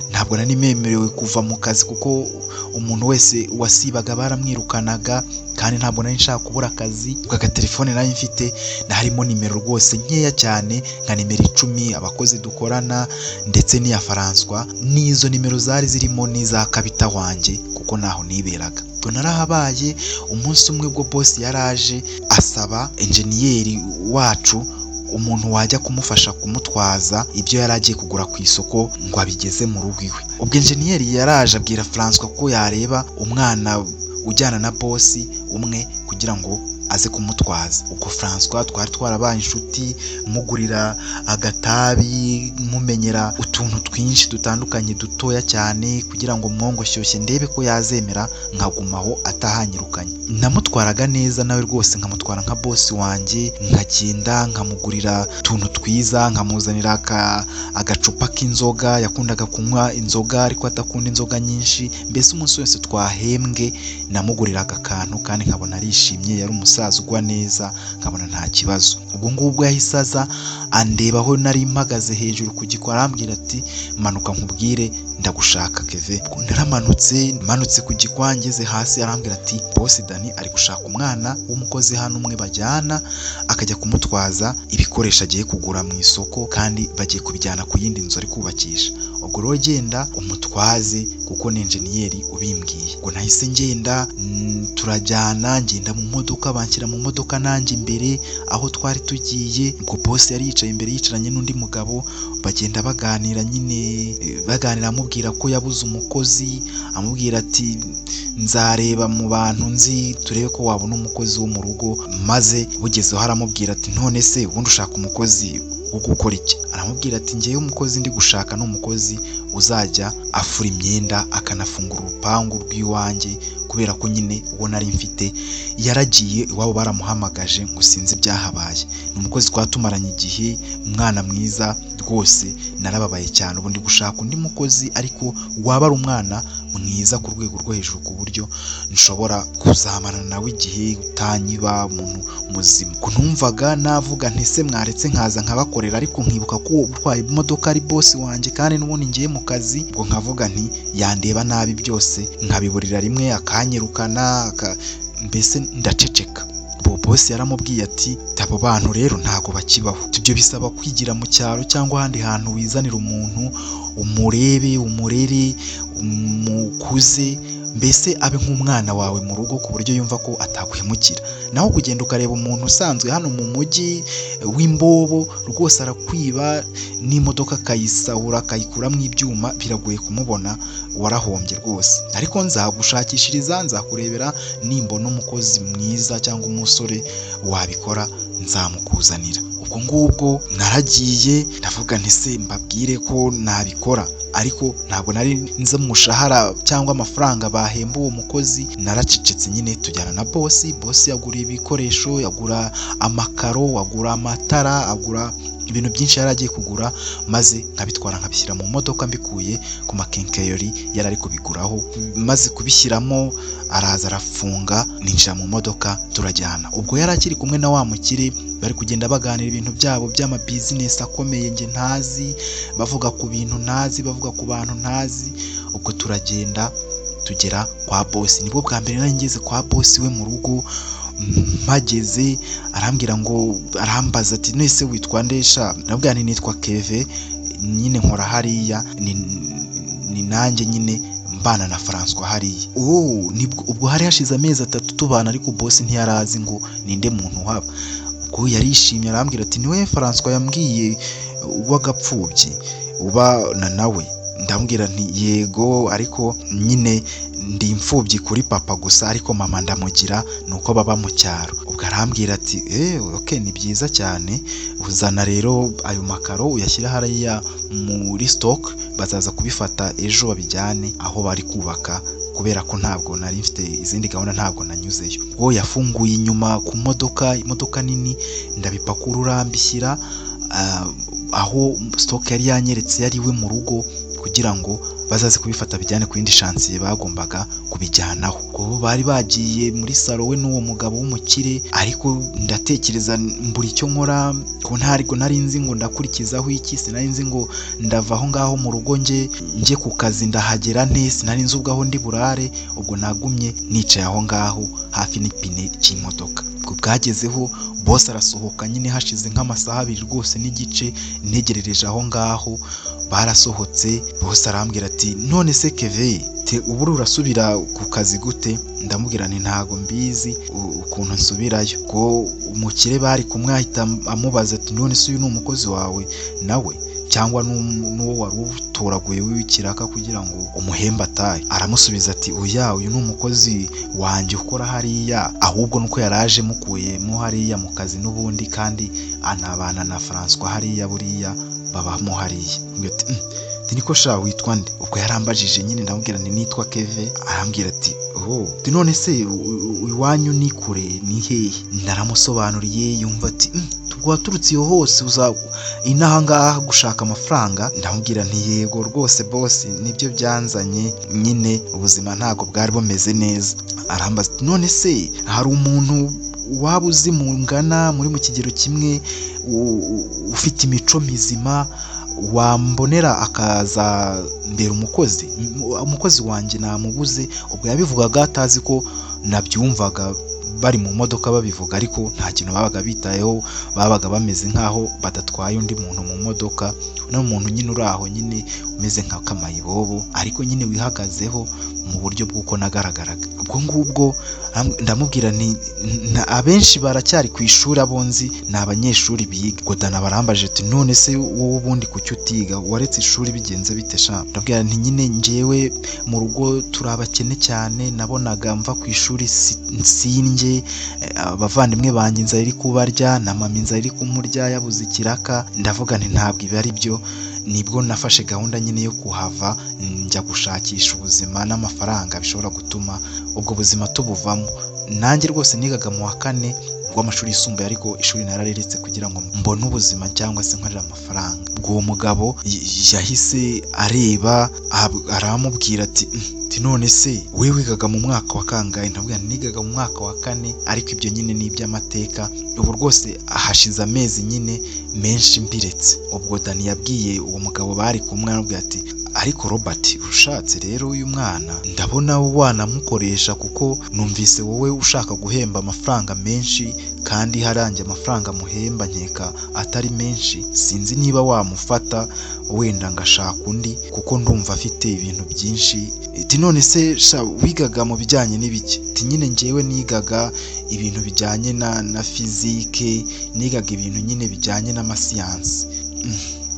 ntabwo nari nemerewe kuva mu kazi kuko umuntu wese wasibaga baramwirukanaga, kandi ntabwo nari nshaka kubura akazi. Ubwo agatelefone nari mfite harimo nimero rwose nkeya cyane, nka nimero 10 abakozi dukorana ndetse n'iya Francois, n'izo nimero zari zirimo n'iza kabita wanjye kuko naho niberaga. Ubwo narahabaye umunsi umwe ubwo boss yaraje asaba enjeniyeri wacu umuntu wajya kumufasha kumutwaza ibyo yari agiye kugura ku isoko ngo abigeze mu rugo iwe. Ubwo enjeniyeri yaraje abwira Francois ko yareba umwana ujyana na boss umwe kugira ngo aze kumutwaza. Ubwo Francois twari twarabaye inshuti, mugurira agatabi, mumenyera utuntu twinshi dutandukanye dutoya cyane kugira ngo mwongoshyushye ndebe ko yazemera nkagumaho atahanyirukanye. Namutwaraga neza nawe rwose nkamutwara nka boss wanjye, nkagenda nkamugurira utuntu twiza, nkamuzanira agacupa k'inzoga, yakundaga kunywa inzoga ariko adakunda inzoga nyinshi, mbese umunsi wese twahembwe namuguriraga akantu kandi nkabona arishimye, yari umusaza ugwa neza, nkabona nta kibazo. Ubwo ngubwo yahise aza andeba aho nari mpagaze hejuru ku gikwa, arambwira ati manuka nkubwire ndagushaka Keve. Ubwo naramanutse, manutse ku gikwa ngeze hasi arambwira ati boss Dani ari gushaka umwana w'umukozi hano umwe bajyana akajya kumutwaza ibikoresho agiye kugura mu isoko, kandi bagiye kubijyana ku yindi nzu ari kubakisha. Ubwo rero genda umutwaze kuko ni enjeniyeri ubimbwiye. Ubwo nahise ngenda, turajyana, ngenda mu modoka, banshyira mu modoka nanjye imbere aho twari tugiye. Ubwo boss yari yicaye imbere yicaranye n'undi mugabo, bagenda baganira nyine, baganira amubwira ko yabuze umukozi, amubwira ati nzareba mu bantu nzi turebe ko wabona umukozi wo mu rugo, maze bugezeho aramubwira ati none se ubundi ushaka umukozi wo gukora iki? Aramubwira ati ngewe umukozi ndi gushaka ni umukozi uzajya afura imyenda akanafungura urupangu rw'iwanjye, kubera ko nyine uwo nari mfite yaragiye iwabo baramuhamagaje ngo sinzi ibyahabaye. Ni umukozi twatumaranye igihe, umwana mwiza rwose, narababaye cyane. Ubu ndi gushaka undi mukozi ariko waba ari umwana mwiza ku rwego rwo hejuru, ku buryo nshobora kuzamarana nawe igihe, utanyiba, umuntu muzima. Ubwo numvaga navuga nti ese mwaretse nkaza nkabakorera, ariko nkibuka ko utwaye imodoka ari bosi wanjye kandi n'ubundi ngiye mu kazi, ubwo nkavuga nti yandeba nabi byose nkabiburira rimwe akanyirukana, mbese ndaceceka. Ubwo bosi yaramubwiye ati abo bantu rero ntago bakibaho, ibyo bisaba kwigira mu cyaro cyangwa ahandi hantu wizanira umuntu umurebe, umurere, umukuze, mbese abe nk'umwana wawe mu rugo ku buryo yumva ko ataguhemukira. Naho kugenda ukareba umuntu usanzwe hano mu mujyi w'imbobo rwose arakwiba n'imodoka akayisahura akayikuramo ibyuma, biragoye kumubona, warahombye rwose. Ariko nzagushakishiriza, nzakurebera, nimbona umukozi mwiza cyangwa umusore wabikora nzamukuzanira. Ubwo ngubwo naragiye ndavuga nti se mbabwire ko nabikora, ariko ntabwo nari nzi umushahara cyangwa amafaranga bahemba uwo mukozi. Naracecetse nyine tujyana na bosi. Bosi yagura ibikoresho, yagura amakaro, agura amatara, agura ibintu byinshi yari agiye kugura, maze nkabitwara nkabishyira mu modoka mbikuye ku makenkayori yari ari kubiguraho. Maze kubishyiramo araza arafunga, ninjira mu modoka turajyana. Ubwo yari akiri kumwe na wa mukire, bari kugenda baganira ibintu byabo by'amabizinesi akomeye njye ntazi, bavuga ku bintu ntazi, bavuga ku bantu ntazi. Ubwo turagenda tugera kwa bosi. Nibwo bwa mbere nari ngeze kwa bosi we mu rugo. Mpageze arambwira ngo, arambaza ati nese witwa ndesha? Ndamubwira nti nitwa Keve nyine, nkora hariya, ni nanjye nyine mbana na François hariya. Oh, nibwo ubwo hari hashize amezi 3 tubana, ariko bosi ntiyarazi ngo ninde muntu uhaba. Ubwo yarishimye arambwira ati niwe François yambwiye w'agapfubyi ubana nawe? Ndamubwira nti yego, ariko nyine ndi imfubyi kuri papa gusa, ariko mama ndamugira nuko baba mu cyaro. Ubwo arambwira ati okay, ni byiza cyane, uzana rero ayo makaro uyashyira hariya muri stock, bazaza kubifata ejo babijyane aho bari kubaka, kubera ko ntabwo nari mfite izindi gahunda, ntabwo nanyuzeyo. Ubwo yafunguye inyuma ku modoka, imodoka nini, ndabipakurura mbishyira aho stock yari yanyeretse yari iwe mu rugo, kugira ngo bazaze kubifata bijyane ku yindi shansiye bagombaga kubijyanaho. Ubwo bari bagiye muri salo we n'uwo mugabo w'umukire, ariko ndatekereza mbura icyo nkora, ko ntabwo nari nzi ngo ndakurikizaho iki, sinari nzi ngo ndava aho ngaho mu rugo njye ku kazi ndahagera nte, sinari nzi ubwo aho ndi burare. Ubwo nagumye nicaye aho ngaho hafi n'ipine cy'imodoka. Ubwo bwagezeho bosi arasohoka nyine, hashize nk'amasaha 2 rwose n'igice ntegerereje aho ngaho, barasohotse. Bosi arambwira ati none se Keve, ubu urasubira ku kazi gute? Ndamubwira nti ntago mbizi ukuntu nsubirayo. Ko umukire bari kumwe ahita amubaza ati none se uyu ni umukozi wawe nawe cyangwa n'uwo wari utoraguye w'ikiraka kugira ngo umuhembe atahe? Aramusubiza ati oya, uyu ni umukozi wanjye ukora hariya, ahubwo nuko yaraje mukuyemo hariya mu kazi n'ubundi, kandi anabana na François hariya, buriya babamo hariya. Ati niko sha witwa nde? Ubwo yarambajije nyine, ndamubwira nti nitwa Keve. Arambwira ati oh, none se iwanyu ni kure, ni hehe? Naramusobanuriye, yumva ati ubwo waturutse iyo hose uza inaha ngaha gushaka amafaranga? Ndamubwira nti yego rwose bosi, nibyo byanzanye nyine, ubuzima ntabwo bwari bumeze neza. Arambaza ati none se hari umuntu waba uzi mungana muri mu kigero kimwe ufite imico mizima wambonera akaza mbera umukozi? Umukozi wanjye namubuze. Ubwo yabivugaga atazi ko nabyumvaga bari mu modoka babivuga, ariko nta kintu babaga bitayeho, babaga bameze nk'aho badatwaye undi muntu mu modoka, n'umuntu nyine uri aho nyine umeze nka kamayibobo, ariko nyine wihagazeho mu buryo bw'uko nagaragaraga. Ubwo ngubwo ndamubwira nti abenshi baracyari ku ishuri, abo nzi ni abanyeshuri biga. Ubwo Dana barambaje ati none se wowe ubundi kuki utiga, waretse ishuri bigenze bite sha? Ndabwira nti nyine njyewe mu rugo turi abakene cyane, nabonaga mva ku ishuri sindye, abavandimwe banjye inzara iri kubarya, na mama inzara iri kumurya yabuze ikiraka, ndavuga nti ntabwo ibi ari byo, Nibwo nafashe gahunda nyine yo kuhava njya gushakisha ubuzima n'amafaranga bishobora gutuma ubwo buzima tubuvamo. Nanjye rwose nigaga mu wa kane w'amashuri yisumbuye, ariko ishuri narareretse kugira ngo mbone ubuzima cyangwa se nkorere amafaranga. Ubwo uwo mugabo yahise areba aramubwira ati none se we wigaga mu mwaka wa kangahe? Ndamubwira nigaga mu mwaka wa kane, ariko ibyo nyine ni iby'amateka, ubu rwose hashize amezi nyine menshi mbiretse. Ubwo Dani yabwiye uwo mugabo bari kumwe, aramubwira ati ariko Robert ushatse rero uyu mwana ndabona wanamukoresha, kuko numvise wowe ushaka guhemba amafaranga menshi kandi haranjye amafaranga muhemba nkeka atari menshi, sinzi niba wamufata wenda ngashaka undi kuko ndumva afite ibintu byinshi. Ati none se sha wigaga mu bijyanye n'ibiki? Ati nyine njyewe nigaga ibintu bijyanye na fizike, nigaga ibintu nyine bijyanye n'amasiyansi.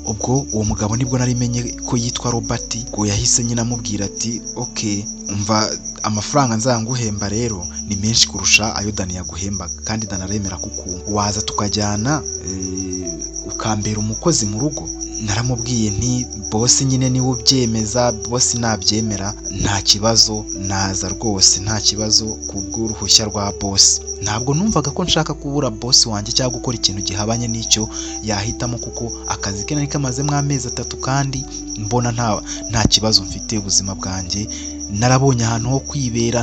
Ubwo uwo mugabo nibwo nari menye ko yitwa Robert. Ubwo yahise nyine amubwira ati okay, umva amafaranga nzanguhemba rero ni menshi kurusha ayo Dani yaguhembaga, kandi Dani aremera kuko waza tukajyana ukambera umukozi mu rugo. Naramubwiye nti bosi nyine niwe ubyemeza, bosi nabyemera nta kibazo naza rwose, nta kibazo kubw'uruhushya rwa bosi. Ntabwo numvaga ko nshaka kubura bosi wanjye cyangwa gukora ikintu gihabanye n'icyo yahitamo, kuko akazi ke nari kamazemo amezi 3 kandi mbona nta kibazo mfite, ubuzima bwanjye narabonye ahantu ho kwibera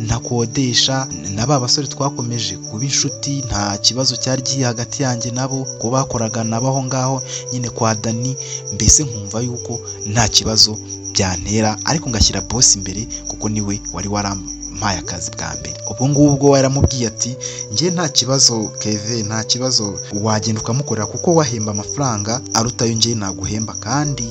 ntakodesha, na ba basore twakomeje kuba inshuti, nta kibazo cyari kiri hagati yanjye nabo, ko bakoraga nabo aho ngaho nyine kwa Dani, mbese nkumva yuko nta kibazo byantera, ariko ngashyira bosi imbere kuko niwe wari warampaye akazi bwa mbere. Ubwo ngubwo yaramubwiye ati njye nta kibazo Keve, nta kibazo wagenda ukamukorera kuko wahemba amafaranga aruta ayo njye naguhemba, kandi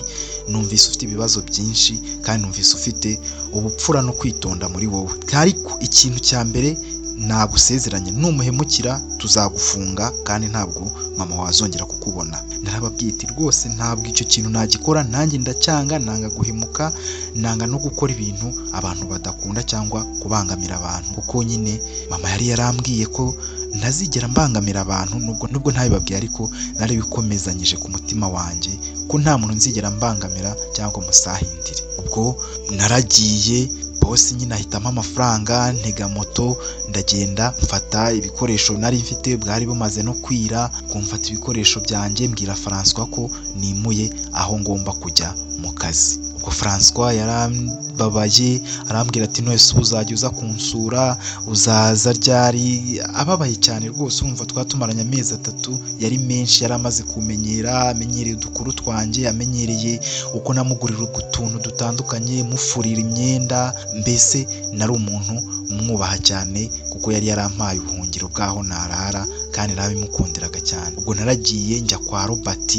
numvise ufite ibibazo byinshi kandi numvise ufite ubupfura no kwitonda muri wowe, ariko ikintu cya mbere nagusezeranye numuhemukira tuzagufunga kandi ntabwo mama wazongera kukubona. Narababwiye ati rwose ntabwo icyo kintu nagikora, nanjye ndacyanga, nanga guhemuka, nanga no gukora ibintu abantu badakunda cyangwa kubangamira abantu, kuko nyine mama yari yarambwiye ko ntazigera mbangamira abantu, nubwo ntabibabwiye ariko narabikomezanyije ku mutima wanjye ko nta muntu nzigera mbangamira cyangwa musahindire. Ubwo naragiye bosi nyine ahitamo amafaranga, ntega moto ndagenda mfata ibikoresho nari mfite, bwari bumaze no kwira, kumfata ibikoresho byanjye mbwira François ko nimuye aho ngomba kujya mu kazi. Ubwo François yarambabaye arambwira ati none se uzajya uza kunsura, uzaza ryari? Ababaye cyane rwose, urumva twatumaranye amezi 3 yari menshi, yari amaze kumenyera, amenyereye udukuru twanjye, amenyereye uko namugurira utuntu dutandukanye, mufurira imyenda, mbese nari umuntu umwubaha cyane kuko yari yarampaye ubuhungiro bw'aho narara kandi narabimukundiraga cyane. Ubwo naragiye njya kwa Robert,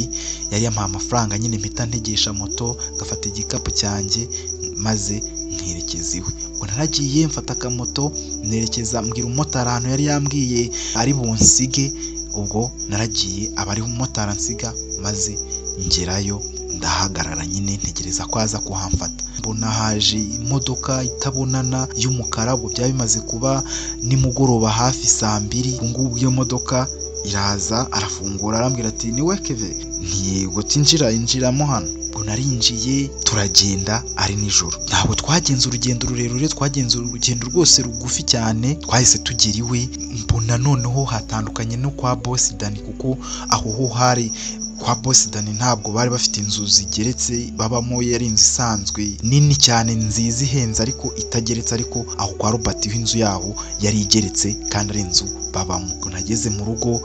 yari yampaye amafaranga nyine mpita ntegesha moto ngafata igikapu cyanjye maze nkerekeza iwe. Ubwo naragiye mfata akamoto nerekeza, mbwira umumotari ahantu yari yambwiye ari bunsige, ubwo naragiye aba ari umumotari ansiga maze ngerayo ndahagarara nyine ntegereza ko aza kuhamfata. Mbona haje imodoka itabonana y'umukara, ubwo byari bimaze kuba nimugoroba hafi saa 2, ubwo ngubwo iyo modoka iraza, arafungura arambwira ati ni we Keve? Ntiyego, tinjira injiramo hano. Ubwo narinjiye turagenda ari nijoro, ntabwo twagenze urugendo rurerure, twagenze urugendo rwose rugufi cyane, twahise tugera iwe. Mbona noneho hatandukanye no kwa bosi Dani, kuko aho ho hari kwa bosi Dani ntabwo bari bafite inzu zigeretse babamo, yari inzu isanzwe nini cyane nziza ihenze ariko itageretse, ariko aho kwa Robert inzu yaho yari igeretse kandi ari inzu babamo. Nageze mu rugo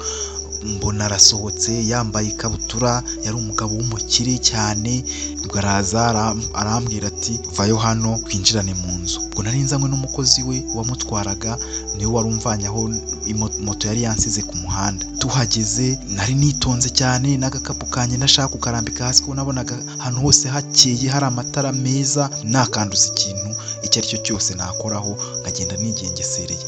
mbona arasohotse yambaye ikabutura, yari umugabo w'umukire cyane, ubwo araza arambwira ati vayo hano twinjirane mu nzu. Ubwo nari nzanywe n'umukozi we wamutwaraga, niwe wari umvanye aho moto yari yansize ku muhanda. Tuhageze nari nitonze cyane n'agakapu kanjye ndashaka kukarambika hasi kuko nabonaga ahantu hose hakeye hari amatara meza, nakanduza ikintu icyo ari cyo cyose nakoraho nkagenda nigengesereye.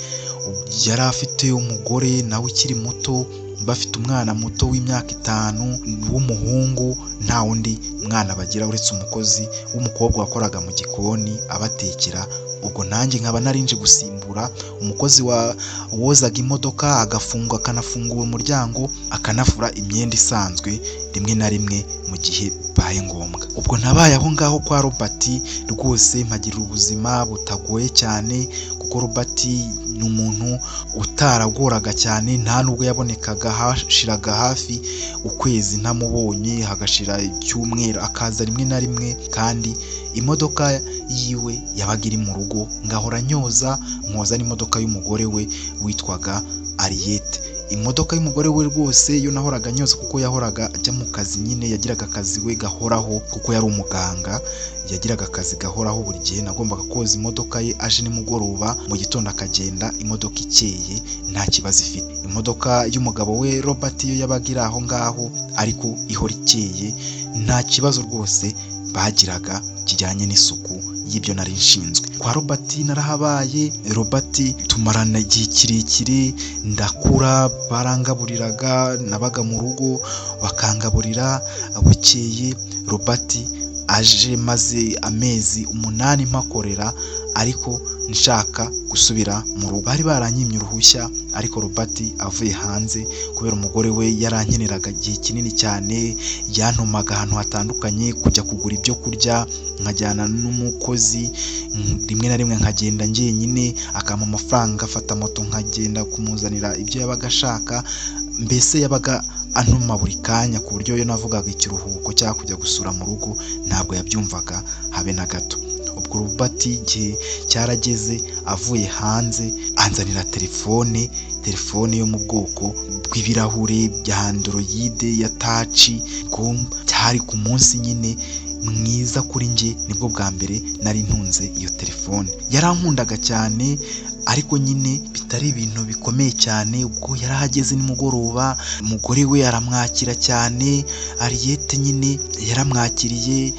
Yari afite umugore nawe ukiri muto, bafite umwana muto w'imyaka 5 w'umuhungu, nta wundi mwana bagira uretse umukozi w'umukobwa wakoraga mu gikoni abatekera. Ubwo nanjye nkaba narinje gusimbura akazikubura, umukozi wa wozaga imodoka agafunga akanafungura umuryango, akanafura imyenda isanzwe rimwe na rimwe mu gihe bibaye ngombwa. Ubwo nabaye aho ngaho kwa Robert rwose mpagirira ubuzima butagoye cyane, kuko Robert ni umuntu utaragoraga cyane, nta nubwo yabonekaga, hashiraga hafi ukwezi ntamubonye, hagashira icyumweru, akaza rimwe na rimwe, kandi imodoka yiwe yabaga iri mu rugo, ngahora nyoza, nkoza n'imodoka y'umugore we witwaga Ariete. Imodoka y'umugore we rwose yo nahoraga nyoza, kuko yahoraga ajya mu kazi nyine, yagiraga akazi we gahoraho, kuko yari umuganga, yagiraga akazi gahoraho buri gihe. Nagombaga koza imodoka ye aje nimugoroba, mu gitondo akagenda imodoka ikeye nta kibazo ifite. Imodoka y'umugabo we Robert yo yabaga iri aho ngaho, ariko ihora ikeye, nta kibazo rwose bagiraga kijyanye n'isuku y'ibyo nari nshinzwe. Kwa Robert narahabaye, Robert tumarana igihe kirekire, ndakura, barangaburiraga, nabaga mu rugo bakangaburira. Bukeye Robert aje maze amezi 8 mpakorera, ariko nshaka gusubira mu rugo. Bari baranyimye uruhushya, ariko Robert avuye hanze kubera umugore we yarankeneraga igihe kinini cyane, yantumaga ahantu hatandukanye kujya kugura ibyo kurya, nkajyana n'umukozi, rimwe na rimwe nkagenda njyenyine, akampa amafaranga ngafata moto nkagenda kumuzanira ibyo yabaga ashaka. Mbese yabaga antuma buri kanya, ku buryo iyo navugaga ikiruhuko cyangwa kujya gusura mu rugo ntabwo yabyumvaga habe na gato. Ubwo Robert igihe cyarageze avuye hanze anzanira telefone, telefone yo mu bwoko bw'ibirahure bya Android ya touch. Cyari ku munsi nyine mwiza kuri njye, nibwo bwa mbere nari ntunze iyo telefone. Yarankundaga cyane, ariko nyine bitari ibintu bikomeye cyane. Ubwo yarahageze nimugoroba, umugore we aramwakira cyane, Ariete nyine yaramwakiriye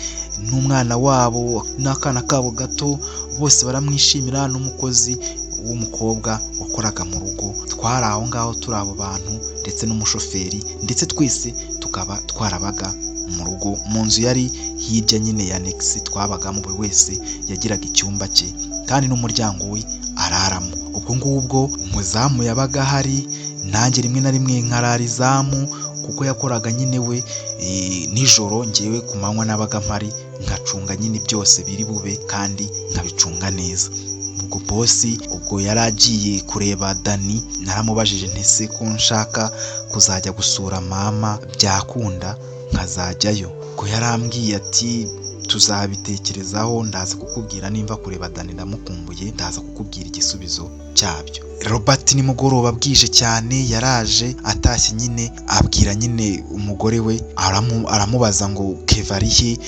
n'umwana wabo n'akana kabo gato, bose baramwishimira, n'umukozi w'umukobwa wakoraga mu rugo. Twari aho ngaho turi abo bantu, ndetse n'umushoferi, ndetse twese tukaba twarabaga mu rugo, mu nzu yari hirya nyine ya annexe twabagamo. Buri wese yagiraga icyumba cye kandi n'umuryango we araramo. Ubwo ngubwo umuzamu yabaga ahari, nanjye rimwe na rimwe nkarara izamu, kuko yakoraga nyine we nijoro, ngewe ku manywa nabaga mpari, nkacunga nyine byose biri bube kandi nkabicunga neza. Ubwo boss ubwo yari agiye kureba Dani, naramubajije nti ese ko nshaka kuzajya gusura mama byakunda nkazajyayo? Ubwo yarambwiye ati tuzabitekerezaho, ndaza kukubwira nimba kureba Dani ndamukumbuye, ndaza kukubwira igisubizo cyabyo. Robert nimugoroba bwije cyane yaraje atashye nyine, abwira nyine umugore we, aramubaza ngo Keve ari he?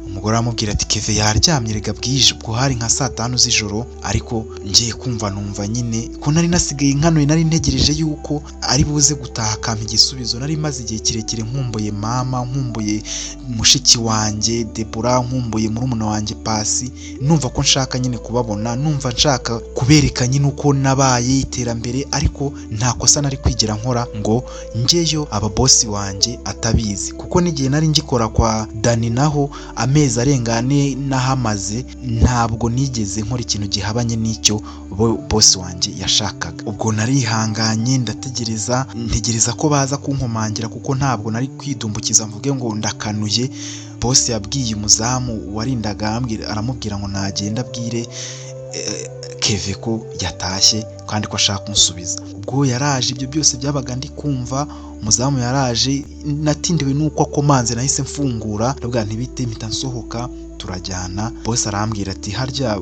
Umugore aramubwira ati Keve yaryamye rega bwije. Ubwo hari nka saa 5 z'ijoro, ariko ngiye kumva numva nyine ko nari nasigaye nkanuye, nari ntegereje yuko ari buze gutaha akampa igisubizo. Nari maze igihe kirekire nkumbuye mama, nkumbuye mushiki wanjye Debora, nkumbuye murumuna wanjye Pasi, numva ko nshaka nyine kubabona, numva nshaka kubereka nyine uko nabaye iterambere, ariko nta kosa nari kwigira nkora ngo njyeyo aba boss wanjye atabizi, kuko n'igihe nari ngikora kwa Dani naho amezi arenga ane nahamaze, ntabwo nigeze nkora ikintu gihabanye n'icyo boss wanjye yashakaga. Ubwo narihanganye ndategereza, ntegereza ko baza kunkomangira, kuko ntabwo nari kwidumbukiza mvuge ngo ndakanuye. Boss yabwiye umuzamu warindaga, aramubwira ngo nagenda abwire Keve ko yatashye kandi ko ashaka kunsubiza. Ubwo yaraje, ibyo byose byabaga ndi kumva, umuzamu yaraje, natindiwe nuko akomanze nahise mfungura, ndavuga nti bite, mpita nsohoka turajyana. Boss arambwira ati harya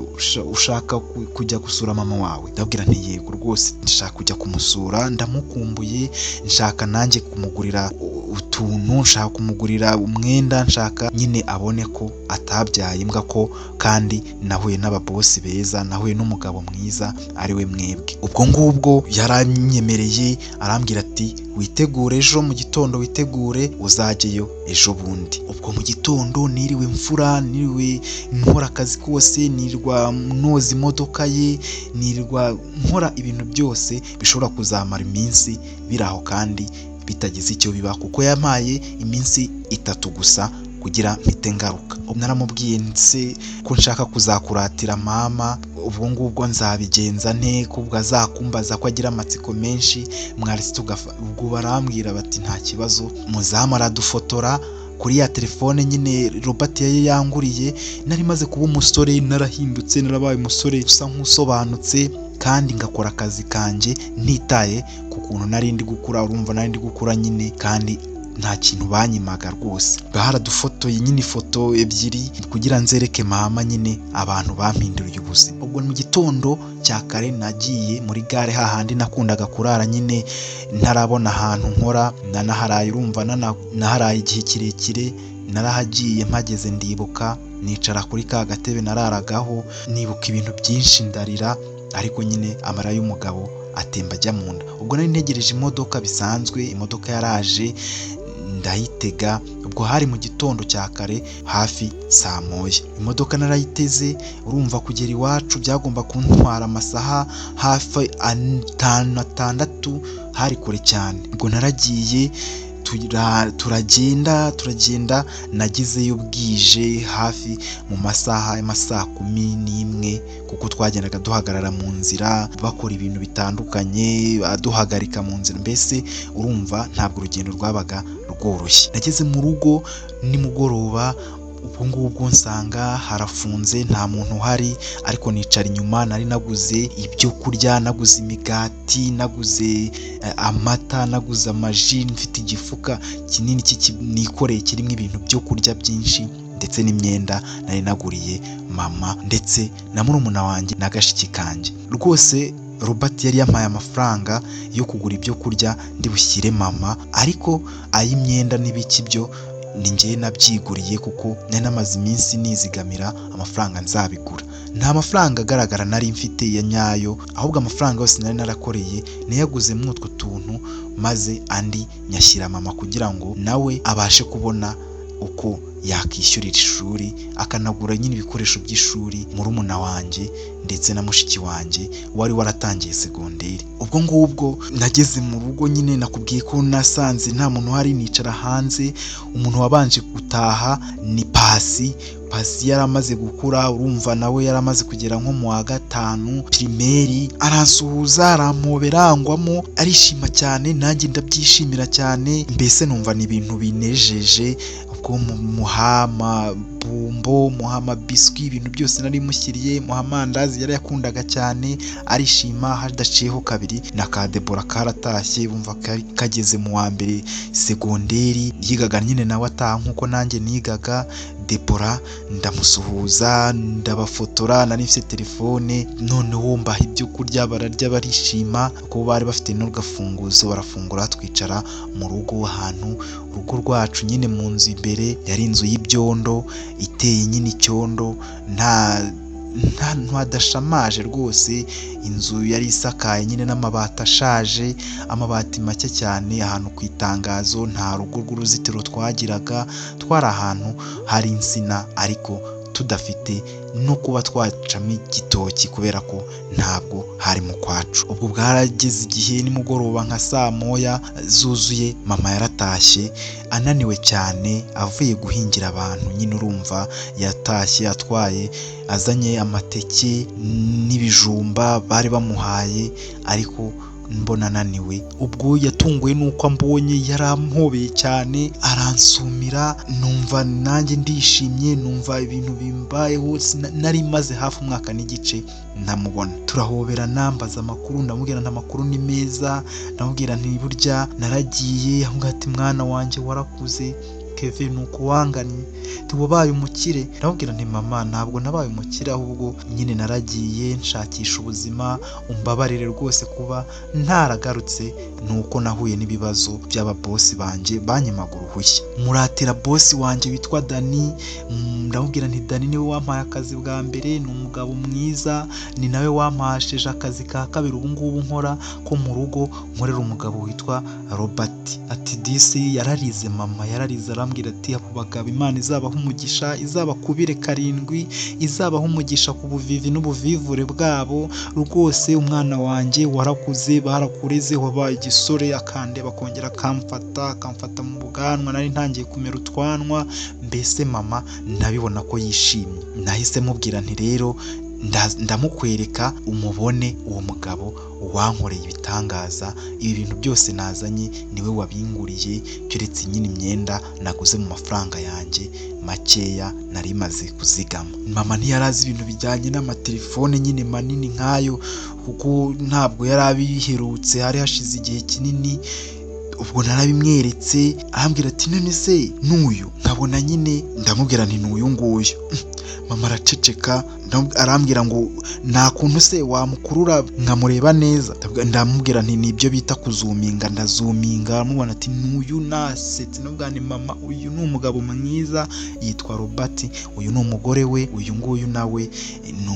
ushaka kujya gusura mama wawe? Ndabwira nti yego rwose nshaka kujya kumusura, ndamukumbuye, nshaka nanjye kumugurira utuntu, nshaka kumugurira umwenda, nshaka nyine abone ko atabyaye imbwa, ko kandi nahuye n'ababosi beza, nahuye n'umugabo mwiza ari we mwebwe. Ubwo ngubwo yaranyemereye, arambwira ati witegure ejo mu gitondo, witegure uzajyeyo ejo bundi. Ubwo mu gitondo niriwe mfura, niriwe nkora akazi kose, nirirwa noza imodoka ye, nirirwa nkora ibintu byose bishobora kuzamara iminsi biri aho kandi bitagize icyo biba, kuko yampaye iminsi 3 gusa kugira mpite ngaruka. Naramubwiye nse ko nshaka kuzakuratira mama, Ubwo ngubwo nzabigenza nte kubwo azakumbaza ko agira amatsiko menshi? Mwaretse tugafa. Ubwo barambwira bati nta kibazo. Muzamu aradufotora kuri ya telefone nyine Robert yari yanguriye. Nari maze kuba umusore, narahindutse, narabaye umusore usa nk'usobanutse, kandi ngakora akazi kanjye ntitaye ku kuntu nari ndi gukura. Urumva nari ndi gukura nyine, kandi nta kintu banyimaga rwose. Baradufotoye nyine ifoto ebyiri kugira nzereke mama nyine abantu bampinduriye ubuzima. Ubwo mu gitondo cya kare nagiye muri gare, hahandi nakundaga kurara nyine ntarabona ahantu nkora. Nanaharaye, urumva naharaye igihe kirekire. Narahagiye, mpageze ndibuka, nicara kuri ka gatebe nararagaho, nibuka ibintu byinshi, ndarira, ariko nyine amara y'umugabo atemba ajya mu nda. Ubwo nari ntegereje imodoka bisanzwe, imodoka yaraje ndayitega. Ubwo hari mu gitondo cya kare, hafi saa moya. Imodoka narayiteze. Urumva kugera iwacu byagomba kuntwara amasaha hafi 5, 6, hari kure cyane. Ubwo naragiye, turagenda, turagenda, nagezeyo bwije, hafi mu masaha y'amasaa 11, kuko twagendaga duhagarara mu nzira bakora ibintu bitandukanye, baduhagarika mu nzira, mbese urumva ntabwo urugendo rwabaga rworoshye. Nageze mu rugo nimugoroba. Ubwo ngubwo nsanga harafunze, nta muntu uhari, ariko nicara inyuma. Nari naguze ibyo kurya, naguze imigati, naguze amata, naguze amaji, mfite igifuka kinini nikoreye kirimo ibintu byo kurya byinshi, ndetse n'imyenda nari naguriye mama ndetse na murumuna wanjye na gashiki kanjye. Rwose Robert yari yampaye amafaranga yo kugura ibyo kurya ndi bushyire mama, ariko ay'imyenda n'ibiki byo ni njye nabyiguriye, kuko nari namaze iminsi nizigamira amafaranga nzabigura. Nta mafaranga agaragara nari mfite ya nyayo, ahubwo amafaranga yose nari narakoreye nayaguzemo utwo tuntu, maze andi nyashyira mama kugira ngo nawe abashe kubona uko yakishyurira ishuri, akanagura nyine ibikoresho by'ishuri murumuna wanjye ndetse na mushiki wanjye wari waratangiye segonderi. Ubwo ngubwo nageze mu rugo nyine, nakubwiye ko nasanze nta muntu uhari, nicara hanze. Umuntu wabanje gutaha ni Pasi. Pasi yari amaze gukura, urumva nawe yari amaze kugera nko mu wa gatanu primaire. Aransuhuza, arampobera, angwamo, arishima cyane, nanjye ndabyishimira cyane, mbese numva ni ibintu binejeje. Ubwo muha amabumbo, muha amabiswi, ibintu byose nari mushyiriye, muha amandazi yari yakundaga cyane, arishima. Hadaciyeho kabiri na ka Debora karatashye, bumva kari kageze mu wa mbere segonderi, yigaga nyine nawe ataha nk'uko nanjye nigaga. Debora ndamusuhuza, ndabafotora, nari mfite telefone. Noneho mbaha ibyo kurya, bararya, barishima, kuko bari bafite n'ugafunguzo, barafungura, twicara mu rugo. Ahantu urugo rwacu nyine, mu nzu imbere, yari inzu y'ibyondo, iteye nyine icyondo, nta hadashamaje rwose. Inzu yari isakaye nyine n'amabati ashaje, amabati make cyane, ahantu ku itangazo. Nta rugo rw'uruzitiro twagiraga, twari ahantu hari insina ariko tudafite no kuba twacamo igitoki, kubera ko ntabwo hari mu kwacu. Ubwo bwarageze igihe nimugoroba nka saa moya zuzuye, mama yaratashye ananiwe cyane, avuye guhingira abantu nyine. Urumva yatashye atwaye, azanye amateke n'ibijumba bari bamuhaye, ariko mbona ananiwe. Ubwo yatunguwe n'uko ambonye, yarampobeye cyane, aransumira, numva nanjye ndishimye, numva ibintu bimbayeho. Nari maze hafi umwaka n'igice ntamubona. Turahoberana, mbaza amakuru, ndamubwira nti amakuru ni meza, ndamubwira nti burya naragiye. Avuga ati mwana wanjye warakuze Keve, ni uko wanganye, wabaye umukire. Ndamubwira nti mama, ntabwo nabaye umukire, ahubwo nyine naragiye nshakisha ubuzima, umbabarire rwose kuba ntaragarutse, ni uko nahuye n'ibibazo by'ababosi banjye banyimaga uruhushya. Muratira bosi wanjye witwa Dani, ndamubwira nti Dani niwe wampaye akazi bwa mbere, ni umugabo mwiza, ni nawe wampashije akazi ka kabiri ubu ngubu nkora ko mu rugo, nkorera umugabo witwa Robert. Ati disi yararize, mama yararize, arambwira ati abo bagabo Imana izabaha umugisha, izabakubire karindwi, izabaha umugisha ku buvivi n'ubuvivure bwabo rwose. Umwana wanjye warakuze, barakureze, wabaye igisore. Akandeba, akongera akamfata, akamfata mu bwanwa, nari ntangiye kumera utwanwa, mbese mama ndabibona ko yishimye. Nahise mubwira nti rero Ndamukwereka umubone uwo mugabo wankoreye ibitangaza, ibi bintu byose nazanye niwe wabinguriye, keretse nyine imyenda naguze mu mafaranga yanjye makeya nari maze kuzigama. Mama ntiyari azi ibintu bijyanye n'amatelefone nyine manini nkayo, kuko ntabwo yari abiherutse, hari hashize igihe kinini. Ubwo narabimweretse, arambwira ati none se n'uyu? Nkabona nyine ndamubwira nti n'uyu nguyu. Mama araceceka, arambwira ngo nta kuntu se wamukurura nkamureba neza? Ndamubwira nti nibyo bita kuzuminga, ndazuminga mubona ati n'uyu. Nasetse nubwo ni mama, uyu ni umugabo mwiza yitwa Robert, uyu ni umugore we, uyu nguyu nawe ni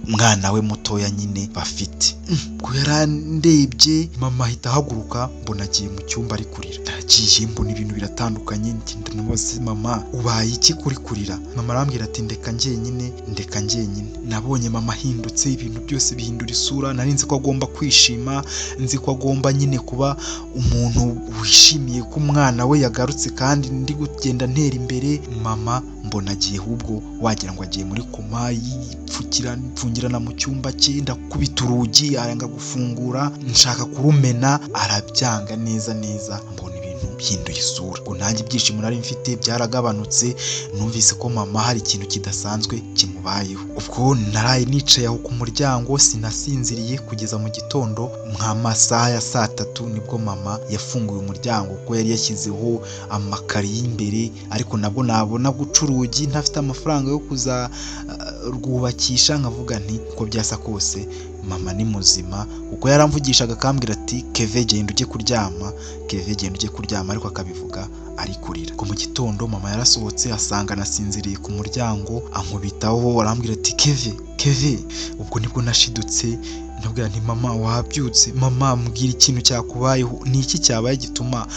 umwana we mutoya nyine bafite. Ubwo yarandebye mama ahita ahaguruka, mbona agiye mu cyumba ari kurira. Naragiye mbona ibintu biratandukanye, ndamubaza mama ubaye iki kuri kurira? Mama arambwira ati ndeka njyenyine, ndeka njyenyine. Nabonye mama ahindutse, ibintu byose bihindura isura. Nari nzi ko agomba kwishima, nzi ko agomba nyine kuba umuntu wishimiye ko umwana we yagarutse kandi ndi kugenda ntera imbere. Mama mbona agiye ahubwo wagira ngo agiye muri koma, yipfungirana mu cyumba cye, ndakubita urugi aranga gufungura, nshaka kurumena arabyanga neza neza, mbona ibintu bihinduye isura. Ubwo nanjye ibyishimo nari mfite byaragabanutse, numvise ko mama hari ikintu kidasanzwe kimubayeho. Ubwo naraye nicaye aho ku muryango, sinasinziriye kugeza mu gitondo nk'amasaha ya saa 3, nibwo mama yafunguye umuryango kuko yari yashyizeho amakari y'imbere, ariko nabwo nabona guca urugi ntafite amafaranga yo kuzarwubakisha, nkavuga nti uko byasa kose mama ni muzima, kuko yaramvugishaga akambwira ati Keve genda ujye kuryama, Keve genda ujye kuryama, ariko akabivuga ari kurira. Mu gitondo mama yarasohotse asanga nasinziriye ku muryango, ankubitaho arambwira ati Keve, Keve. Ubwo nibwo nashidutse ndabwira nti mama wabyutse, mama mbwira ikintu cyakubayeho, ni iki cyabaye gituma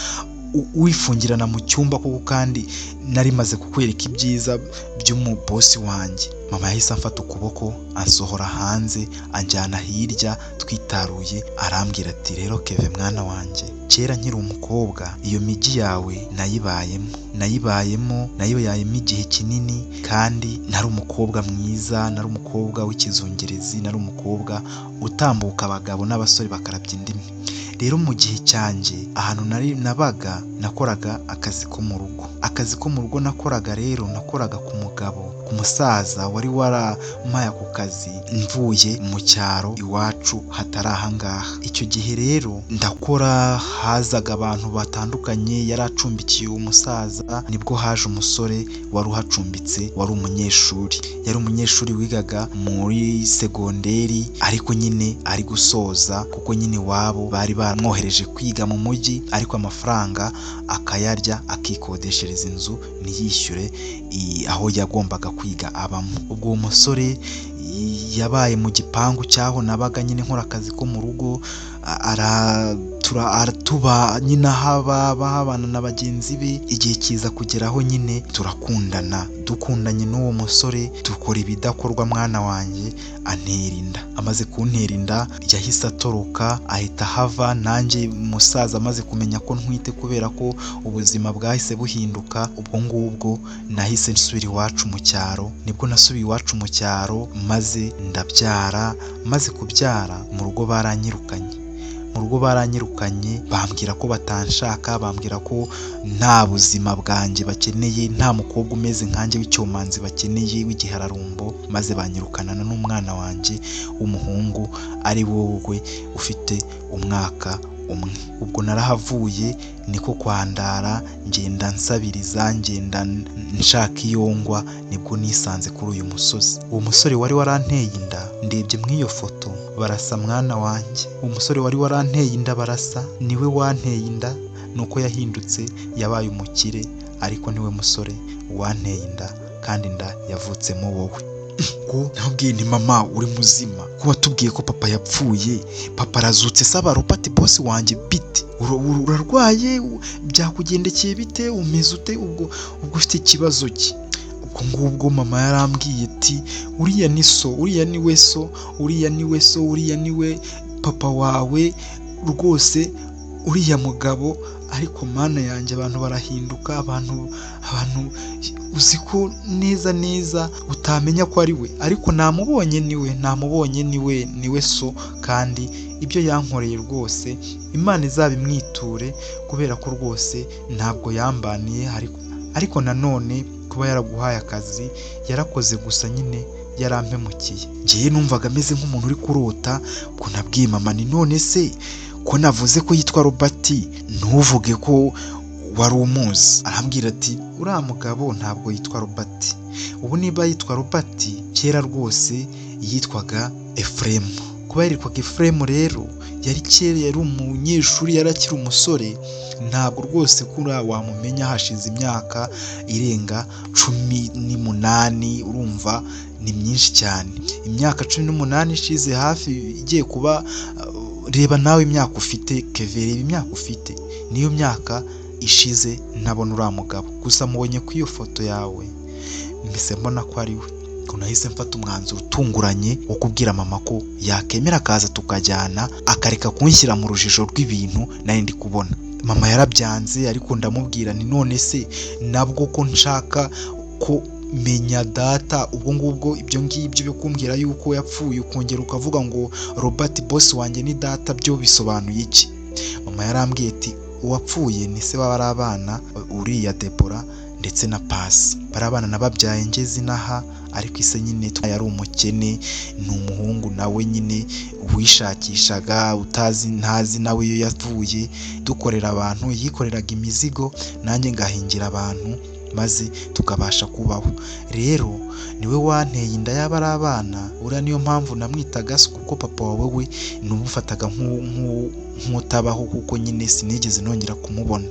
wifungirana mu cyumba koko kandi nari maze kukwereka ibyiza by'umubosi wanjye? Mama yahise amfata ukuboko ansohora hanze, anjyana hirya twitaruye, arambwira ati rero Keve mwana wanjye, kera nkiri umukobwa iyo migi yawe nayibayemo, nayibayemo, nayibayemo igihe kinini, kandi nari umukobwa mwiza, nari umukobwa w'ikizungerezi, nari umukobwa utambuka abagabo n'abasore bakarabya indimi. Rero mu gihe cyanjye ahantu nari nabaga nakoraga akazi ko mu rugo, akazi ko mu rugo nakoraga rero nakoraga ku mugabo, ku musaza wari warampaye ako kazi mvuye mu cyaro iwacu hatari ahangaha. Icyo gihe rero ndakora, hazaga abantu batandukanye, yari acumbikiye uwo musaza, nibwo haje umusore wari uhacumbitse, wari umunyeshuri, yari umunyeshuri wigaga muri segonderi, ariko nyine ari gusoza kuko nyine iwabo bari bamwohereje kwiga mu mujyi, ariko amafaranga akayarya akikodeshereza inzu ntiyishyure aho yagombaga kwiga abamo. Ubwo uwo musore yabaye mu gipangu cyaho nabaga nyine nkora akazi ko mu rugo, aratuba nyine ahaba bahabana na bagenzi be, igihe kiza kugeraho nyine turakundana, dukundanye n'uwo musore dukora ibidakorwa mwana wanjye, antera inda. Amaze kuntera inda yahise atoroka ahita ahava, nanjye musaza amaze kumenya ko ntwite kubera ko ubuzima bwahise buhinduka, ubwo ngubwo nahise nsubira iwacu mu cyaro, nibwo nasubiye iwacu mu cyaro maze ndabyara, maze kubyara mu rugo baranyirukanye, mu rugo baranyirukanye bambwira ko batanshaka, bambwira ko nta buzima bwanjye bakeneye, nta mukobwa umeze nkanjye w'icyomanzi bakeneye w'igihararumbo, maze banyirukanana n'umwana wanjye w'umuhungu ari wowe ufite umwaka umwe. Ubwo narahavuye niko kwandara, ngenda nsabiriza, ngenda nshaka iyo ngwa, nibwo nisanze kuri uyu musozi. Uwo musore wari waranteye inda ndebye muri iyo foto barasa mwana wanjye, umusore wari waranteye inda barasa, niwe wanteye inda, nuko yahindutse yabaye umukire, ariko niwe musore wanteye inda kandi inda yavutsemo wowe. Nabwiye nti mama uri muzima, ko watubwiye ko papa yapfuye, papa arazutse saba Robert boss wanjye bite? Urarwaye, byakugendekeye bite, umeze ute, ubwo ufite ikibazo ki? Ubwo ngubwo mama yarambwiye ati uriya ni so, uriya ni we so, uriya ni we so, uriya ni we papa wawe rwose, uriya mugabo. Ariko mana yanjye abantu barahinduka, abantu Uzi ko neza neza utamenya ko ari we, ariko namubonye niwe, namubonye niwe, niwe so, kandi ibyo yankoreye rwose Imana izabimwiture, kubera ko rwose ntabwo yambaniye, ariko nanone kuba yaraguhaye akazi yarakoze, gusa nyine yarampemukiye. Ngewe numvaga ameze nk'umuntu uri kurota. Ubwo nabwiye mama ni none se ko navuze ko yitwa Robert, ntuvuge ko wari umuzi? Arambwira ati uriya mugabo ntabwo yitwa Robert, ubu niba yitwa Robert, kera rwose yitwaga Efuremu. Kuba yaritwaga Efuremu rero, yari kera yari umunyeshuri, yari akiri umusore, ntabwo rwose kuriya wamumenya, hashize imyaka irenga 18, urumva ni myinshi cyane. Imyaka 18 ishize hafi igiye kuba, reba nawe imyaka ufite Keve, reba imyaka ufite, niyo myaka ishize ntabona uriya mugabo, gusa mubonye ku iyo foto yawe mpise mbona ko ari we. Ubwo nahise mfata umwanzuro utunguranye wo kubwira mama ko yakemera akaza tukajyana, akareka kunshyira mu rujijo rw'ibintu nari ndi kubona. Mama yarabyanze, ariko ndamubwira nti none se nabwo ko nshaka ko menya data, ubwo ngubwo ibyo ngibyo byo kumbwira yuko yapfuye ukongera ukavuga ngo Robert boss wanjye ni data, byo bisobanuye iki? Mama yarambwiye ati uwapfuye ni se w'abari abana, uriya Debora ndetse na Pasi, bari abana nababyaye ngeze inaha, ariko ise nyine yari umukene, ni umuhungu nawe nyine wishakishaga, utazi ntazi nawe iyo yavuye, dukorera abantu, yikoreraga imizigo nanjye ngahingira abantu, maze tukabasha kubaho. Rero niwe wanteye inda y'aba ari abana, uriya niyo mpamvu namwitaga so, kuko papa wawe we numufataga nk'utabaho, kuko nyine sinigeze nongera kumubona.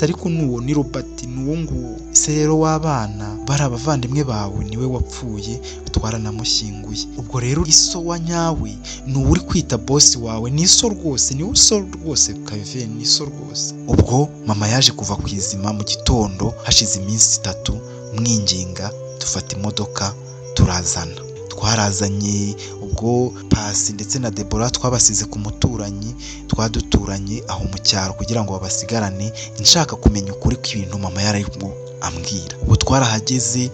Ariko n'uwo ni Robert, ni uwo nguwo se rero w'abana bari abavandimwe bawe, niwe wapfuye, twaranamushyinguye. Ubwo rero iso wa nyawe ni uwo uri kwita boss wawe, ni iso rwose, ni so rwose Keve, ni so rwose. Ubwo mama yaje kuva ku izima mu gitondo hashize iminsi 3, mwinginga dufata imodoka turazana, twarazanye. Ubwo Pasi ndetse na Debora twabasize ku muturanyi twaduturanye aho mu cyaro kugira ngo babasigarane, nshaka kumenya ukuri kw'ibintu mama yararimo ambwira. Ubwo twarahageze,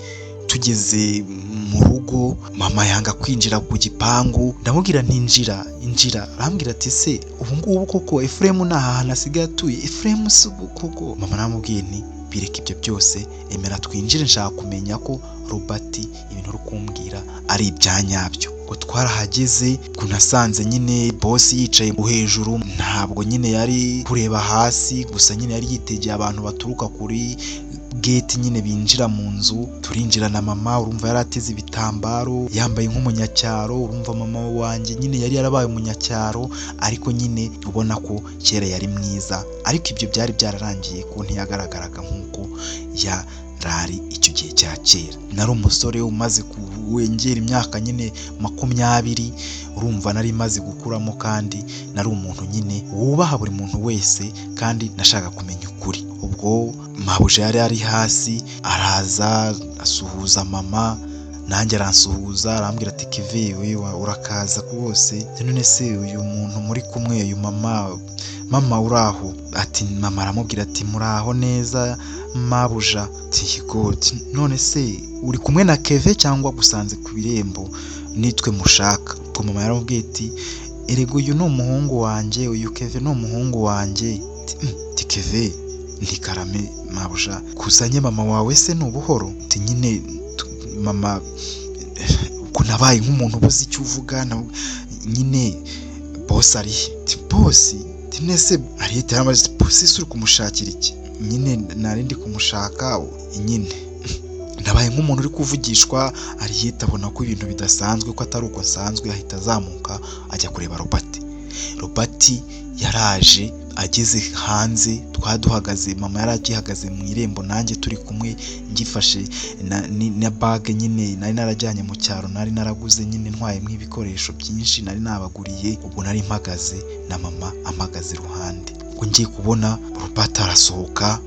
tugeze mu rugo mama yanga kwinjira ku gipangu, ndamubwira nti injira, injira. Arambwira ati se ubu ngubu koko Efuremu ni aha hantu asigaye atuye? Efuremu si ubu koko? Mama naramubwiye nti bireka ibyo byose, emera twinjire, nshaka kumenya ko Robert ibintu uri kumbwira ari ibya nyabyo. Ubwo twarahageze, nasanze nyine boss yicaye hejuru, ntabwo nyine yari kureba hasi, gusa nyine yari yitegeye abantu baturuka kuri gate nyine binjira mu nzu. Turinjira na mama, urumva yari ateze ibitambaro, yambaye nk'umunyacyaro, urumva mama wanjye nyine yari yarabaye umunyacyaro, ariko nyine ubona ko kera yari mwiza, ariko ibyo byari byararangiye ko ntiyagaragaraga nk'uko yarari icyo gihe cya kera. Nari umusore umaze kuwengera imyaka nyine 20, urumva nari maze gukuramo, kandi nari umuntu nyine wubaha buri muntu wese, kandi nashaka kumenya ukuri. Ubwo mabuja yari ari hasi, araza asuhuza mama, nanjye aransuhuza, arambwira ati Keve urakaza rwose, none se uyu muntu muri kumwe, uyu mama, mama uraho? Ati mama aramubwira ati muraho neza mabuja. Ati none se uri kumwe na Keve cyangwa gusanze ku birembo nitwe mushaka? Ubwo mama yaramubwiye ati erega uyu ni umuhungu wanjye, uyu Keve ni umuhungu wanjye. Ati Keve ntikarame mabuja, kuzanye mama wawe se ni ubuhoro? Ati nyine mama, ubwo nabaye nk'umuntu ubuze icyo uvuga nyine boss ari he? Ati boss? Ati nese Ariyete yarambaje ati boss se uri kumushakira iki? Nyine nari ndi kumushaka nyine. Nabaye nk'umuntu uri kuvugishwa. Ariyete abona ko ibintu bidasanzwe, ko atari uko nsanzwe, ahita azamuka ajya kureba Robert. Robert yaraje ageze hanze, twaduhagaze, mama yari agihagaze mu irembo, nanjye turi kumwe, ngifashe na bag nyine nari narajyanye mu cyaro, nari naraguze nyine ntwayemo ibikoresho byinshi nari nabaguriye. Ubwo nari mpagaze na mama ampagaze iruhande, ubwo ngiye kubona Robert arasohoka,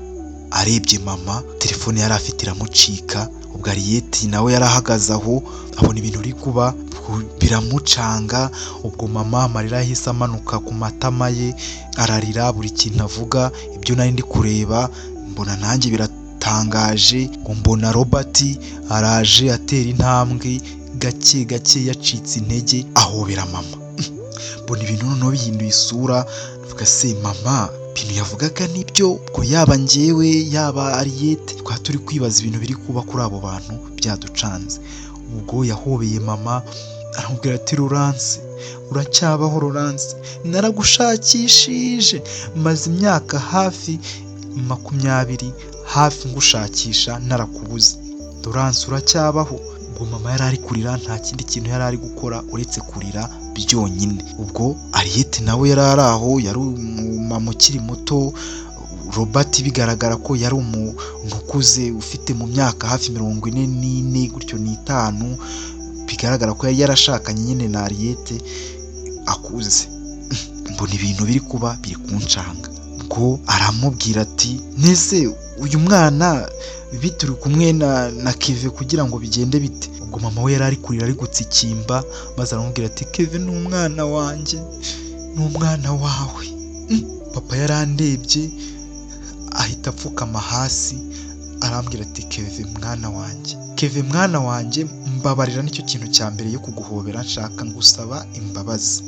arebye mama telefone yari afite iramucika. Ubwo Ariyeti nawe yari ahagaze aho, abona ibintu biri kuba biramucanga. Ubwo mama amarira yahise amanuka ku matama ye, ararira, buri kintu avuga ibyo nari ndi kureba mbona nanjye biratangaje. Ngo mbona Robert araje atera intambwe gake gake, yacitse intege, ahobera mama. Mbona ibintu noneho bihinduye isura, mvuga se mama ibintu yavugaga nibyo? Ubwo yaba njyewe yaba Ariyete twaba turi kwibaza ibintu biri kuba kuri abo bantu byaducanze. Ubwo yahobeye mama aramubwira ati Laurence uracyabaho, Laurence naragushakishije, maze imyaka hafi 20 hafi ngushakisha narakubuze, Laurence uracyabaho. Ubwo mama yari ari kurira, nta kindi kintu yari ari gukora uretse kurira byonyine. Ubwo Ariyete nawe yari ari aho, yari umumama ukiri muto. Robert bigaragara ko yari umuntu ukuze ufite mu myaka hafi 44 gutyo n'itanu, bigaragara ko yari yarashakanye nyine na Ariyete akuze. Mbona ibintu biri kuba biri kuncanga. Ubwo aramubwira ati nese uyu mwana bituri kumwe na Keve kugira ngo bigende bite? Ubwo mama we yari ari kurira ari gutsikimba, maze aramubwira ati Keve ni umwana wanjye, ni umwana wawe. Papa yarandebye ahita apfukama hasi arambwira ati Keve mwana wanjye, Keve mwana wanjye, mbabarira, nicyo kintu cya mbere yo kuguhobera nshaka ngusaba imbabazi.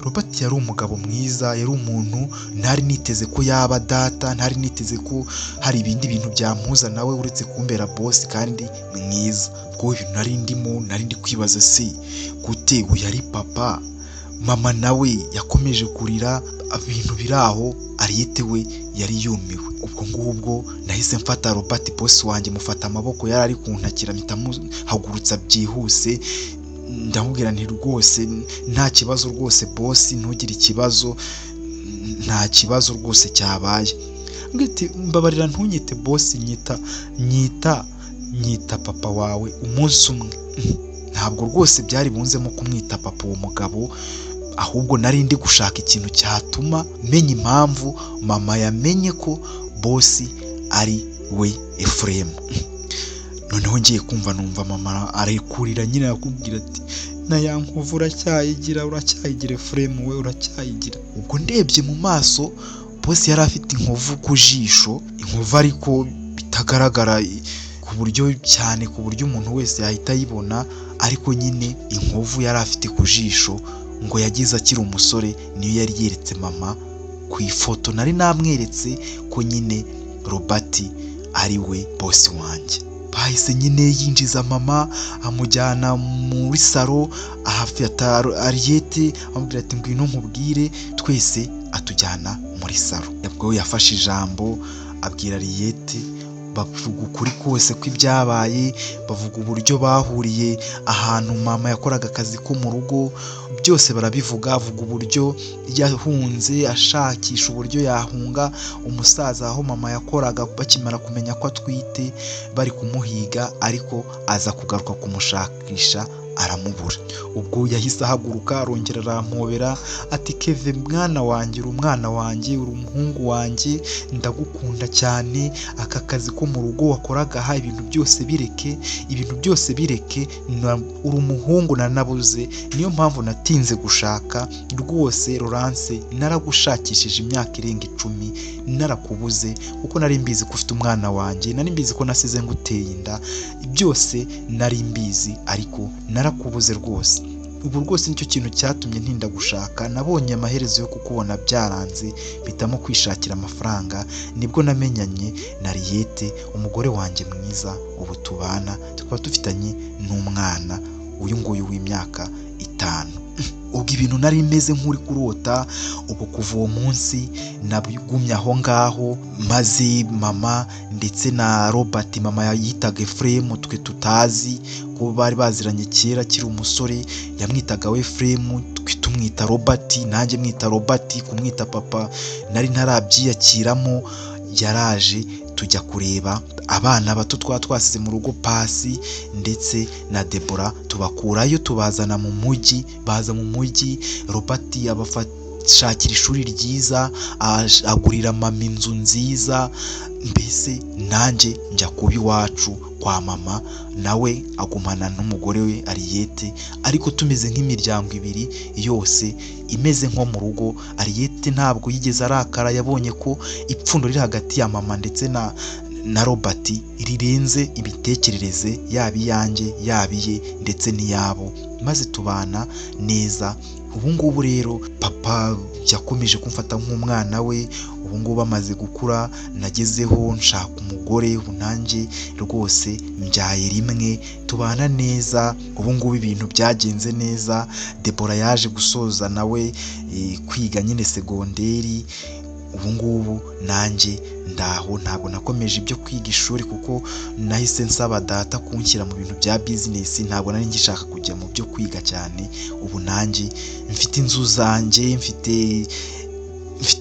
Robert yari umugabo mwiza, yari umuntu ntari niteze ko yaba data, ntari niteze ko hari ibindi bintu byampuza nawe uretse kumbera boss kandi mwiza. Ubwo ibintu nari ndimo, nari ndi kwibaza se gute uyu ari papa? Mama nawe yakomeje kurira, ibintu biri aho. Ariyete we yari yumiwe. Ubwo ngubwo nahise mfata Robert boss wanjye, mufata amaboko yari ari kuntakira, mpita muhagurutsa byihuse, ndamubwira nti rwose nta kibazo rwose boss, ntugire ikibazo, nta kibazo rwose cyabaye. Ati mbabarira ntunyite boss, nyita nyita nyita papa wawe umunsi umwe. Ntabwo rwose byari bunzemo kumwita papa uwo mugabo, ahubwo nari ndi gushaka ikintu cyatuma menya impamvu mama yamenye ko boss ari we Efuremu. Noneho ngiye kumva numva mama arekurira nyine, arakubwira ati na ya nkovu uracyayigira, uracyayigira Efuremu we, uracyayigira. Ubwo ndebye mu maso boss yari afite inkovu ku jisho, inkovu ariko bitagaragara ku buryo cyane ku buryo umuntu wese yahita ayibona, ariko nyine inkovu yari afite ku jisho ngo yagize akiri umusore niyo yari yeretse mama ku ifoto nari namweretse ko nyine Robert ari we boss wanjye. Bahise nyine yinjiza mama amujyana muri salo, ahafata Ariyete amubwira ati ngwino nkubwire, twese atujyana muri salo. Ubwo yafashe ijambo abwira Ariyete, bavuga ukuri kose kw'ibyabaye, bavuga uburyo bahuriye ahantu mama yakoraga akazi ko mu rugo, byose barabivuga, avuga uburyo yahunze ashakisha uburyo yahunga umusaza aho mama yakoraga bakimara kumenya ko atwite bari kumuhiga, ariko aza kugaruka kumushakisha aramubura. Ubwo yahise ahaguruka arongera arampobera ati Keve mwana wanjye, uri umwana wanjye, uri umuhungu wanjye, ndagukunda cyane, aka kazi ko mu rugo wakoraga aha ibintu byose bireke, ibintu byose bireke, uri umuhungu nanabuze, niyo mpamvu natinze gushaka rwose Laurence, naragushakishije imyaka irenga 10 narakubuze, kuko nari mbizi ko ufite umwana wanjye, nari mbizi ko nasize nguteye inda, byose nari mbizi ariko narakubuze rwose. Ubu rwose nicyo kintu cyatumye ntinda gushaka, nabonye amaherezo yo kukubona byaranze, mpitamo kwishakira amafaranga, nibwo namenyanye na Ariyete umugore wanjye mwiza ubu tubana, tukaba dufitanye n'umwana uyu nguyu w'imyaka 5. Ubwo ibintu nari meze nk'uri kurota, ubwo kuva uwo munsi nabigumye aho ngaho, maze mama ndetse na Robert mama yitaga Efuremu twe tutazi ko bari baziranye kera akiri umusore, yamwitaga we Efuremu twe tumwita Robert, nanjye mwita Robert, kumwita papa nari ntarabyiyakiramo. Yaraje tujya kureba abana bato twa twasize mu rugo Pasi ndetse na Debora, tubakurayo tubazana mu mujyi, baza mu mujyi Robert abashakira ishuri ryiza, agurira mama inzu nziza, mbese nanjye njya kuba iwacu kwa mama, nawe agumana n'umugore we Ariyete, ariko tumeze nk'imiryango ibiri yose imeze nko mu rugo. Ariyete ntabwo yigeze arakara, yabonye ko ipfundo riri hagati ya mama ndetse na Robert rirenze imitekerereze, yaba iyanjye, yaba iye, ndetse n'iyabo, maze tubana neza. Ubu ngubu rero papa yakomeje kumfata nk'umwana we. Ubu ngubu amaze gukura, nagezeho nshaka umugore, ubu nanjye rwose mbyaye rimwe, tubana neza. Ubu ngubu ibintu byagenze neza. Debora yaje gusoza nawe kwiga nyine segonderi. Ubu ngubu nanjye ndaho, ntabwo nakomeje ibyo kwiga ishuri kuko nahise nsaba data kunshyira mu bintu bya bizinesi, ntabwo nari ngishaka kujya mu byo kwiga cyane. Ubu nanjye mfite inzu zanjye, mfite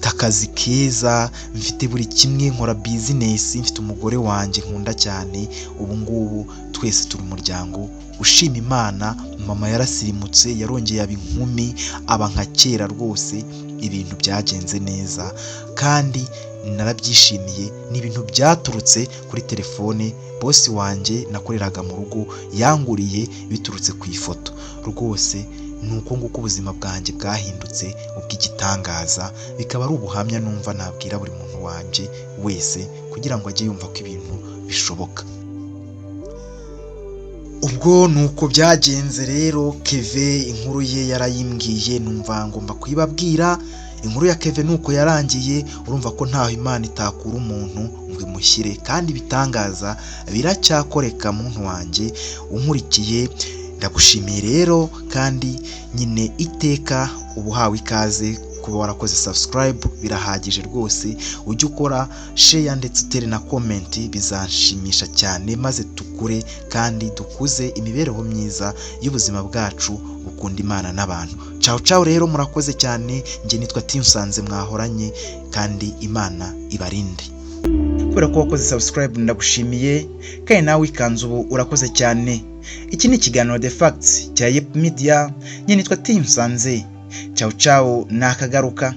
akazi keza, mfite buri kimwe, nkora bizinesi, mfite umugore wanjye nkunda cyane. Ubu ngubu twese turi umuryango ushima Imana. Mama yarasirimutse, yarongeye aba inkumi, aba nka kera rwose. Ibintu byagenze neza kandi narabyishimiye. Ni ibintu byaturutse kuri telefone bosi wanjye nakoreraga mu rugo yanguriye biturutse ku ifoto. Rwose ni uko nguko ubuzima bwanjye bwahindutse ubw'igitangaza, bikaba ari ubuhamya numva nabwira buri muntu wanjye wese kugira ngo ajye yumva ko ibintu bishoboka. Ubwo ni uko byagenze rero. Keve inkuru ye yarayimbwiye, numva ngomba kuyibabwira. Inkuru ya Keve ni uko yarangiye. Urumva ko ntaho Imana itakura umuntu ngo imushyire, kandi ibitangaza biracyakoreka. Muntu wanjye unkurikiye, ndagushimiye rero, kandi nyine iteka uba uhawe ikaze. Kuba warakoze subscribe birahagije rwose. Ujye ukora share ndetse utere na comment, bizanshimisha cyane, maze tukure kandi dukuze imibereho myiza y'ubuzima bwacu bukunda Imana n'abantu. Cawu cawu rero, murakoze cyane. Njye nitwa Timusanze mwahoranye, kandi Imana ibarinde. Kubera ko wakoze subscribe ndagushimiye, kandi nawe wikanze ubu urakoze cyane. Iki ni ikiganiro The Facts cya Yep Media. Njye nitwa Timusanze. Cawu cawu, nakagaruka.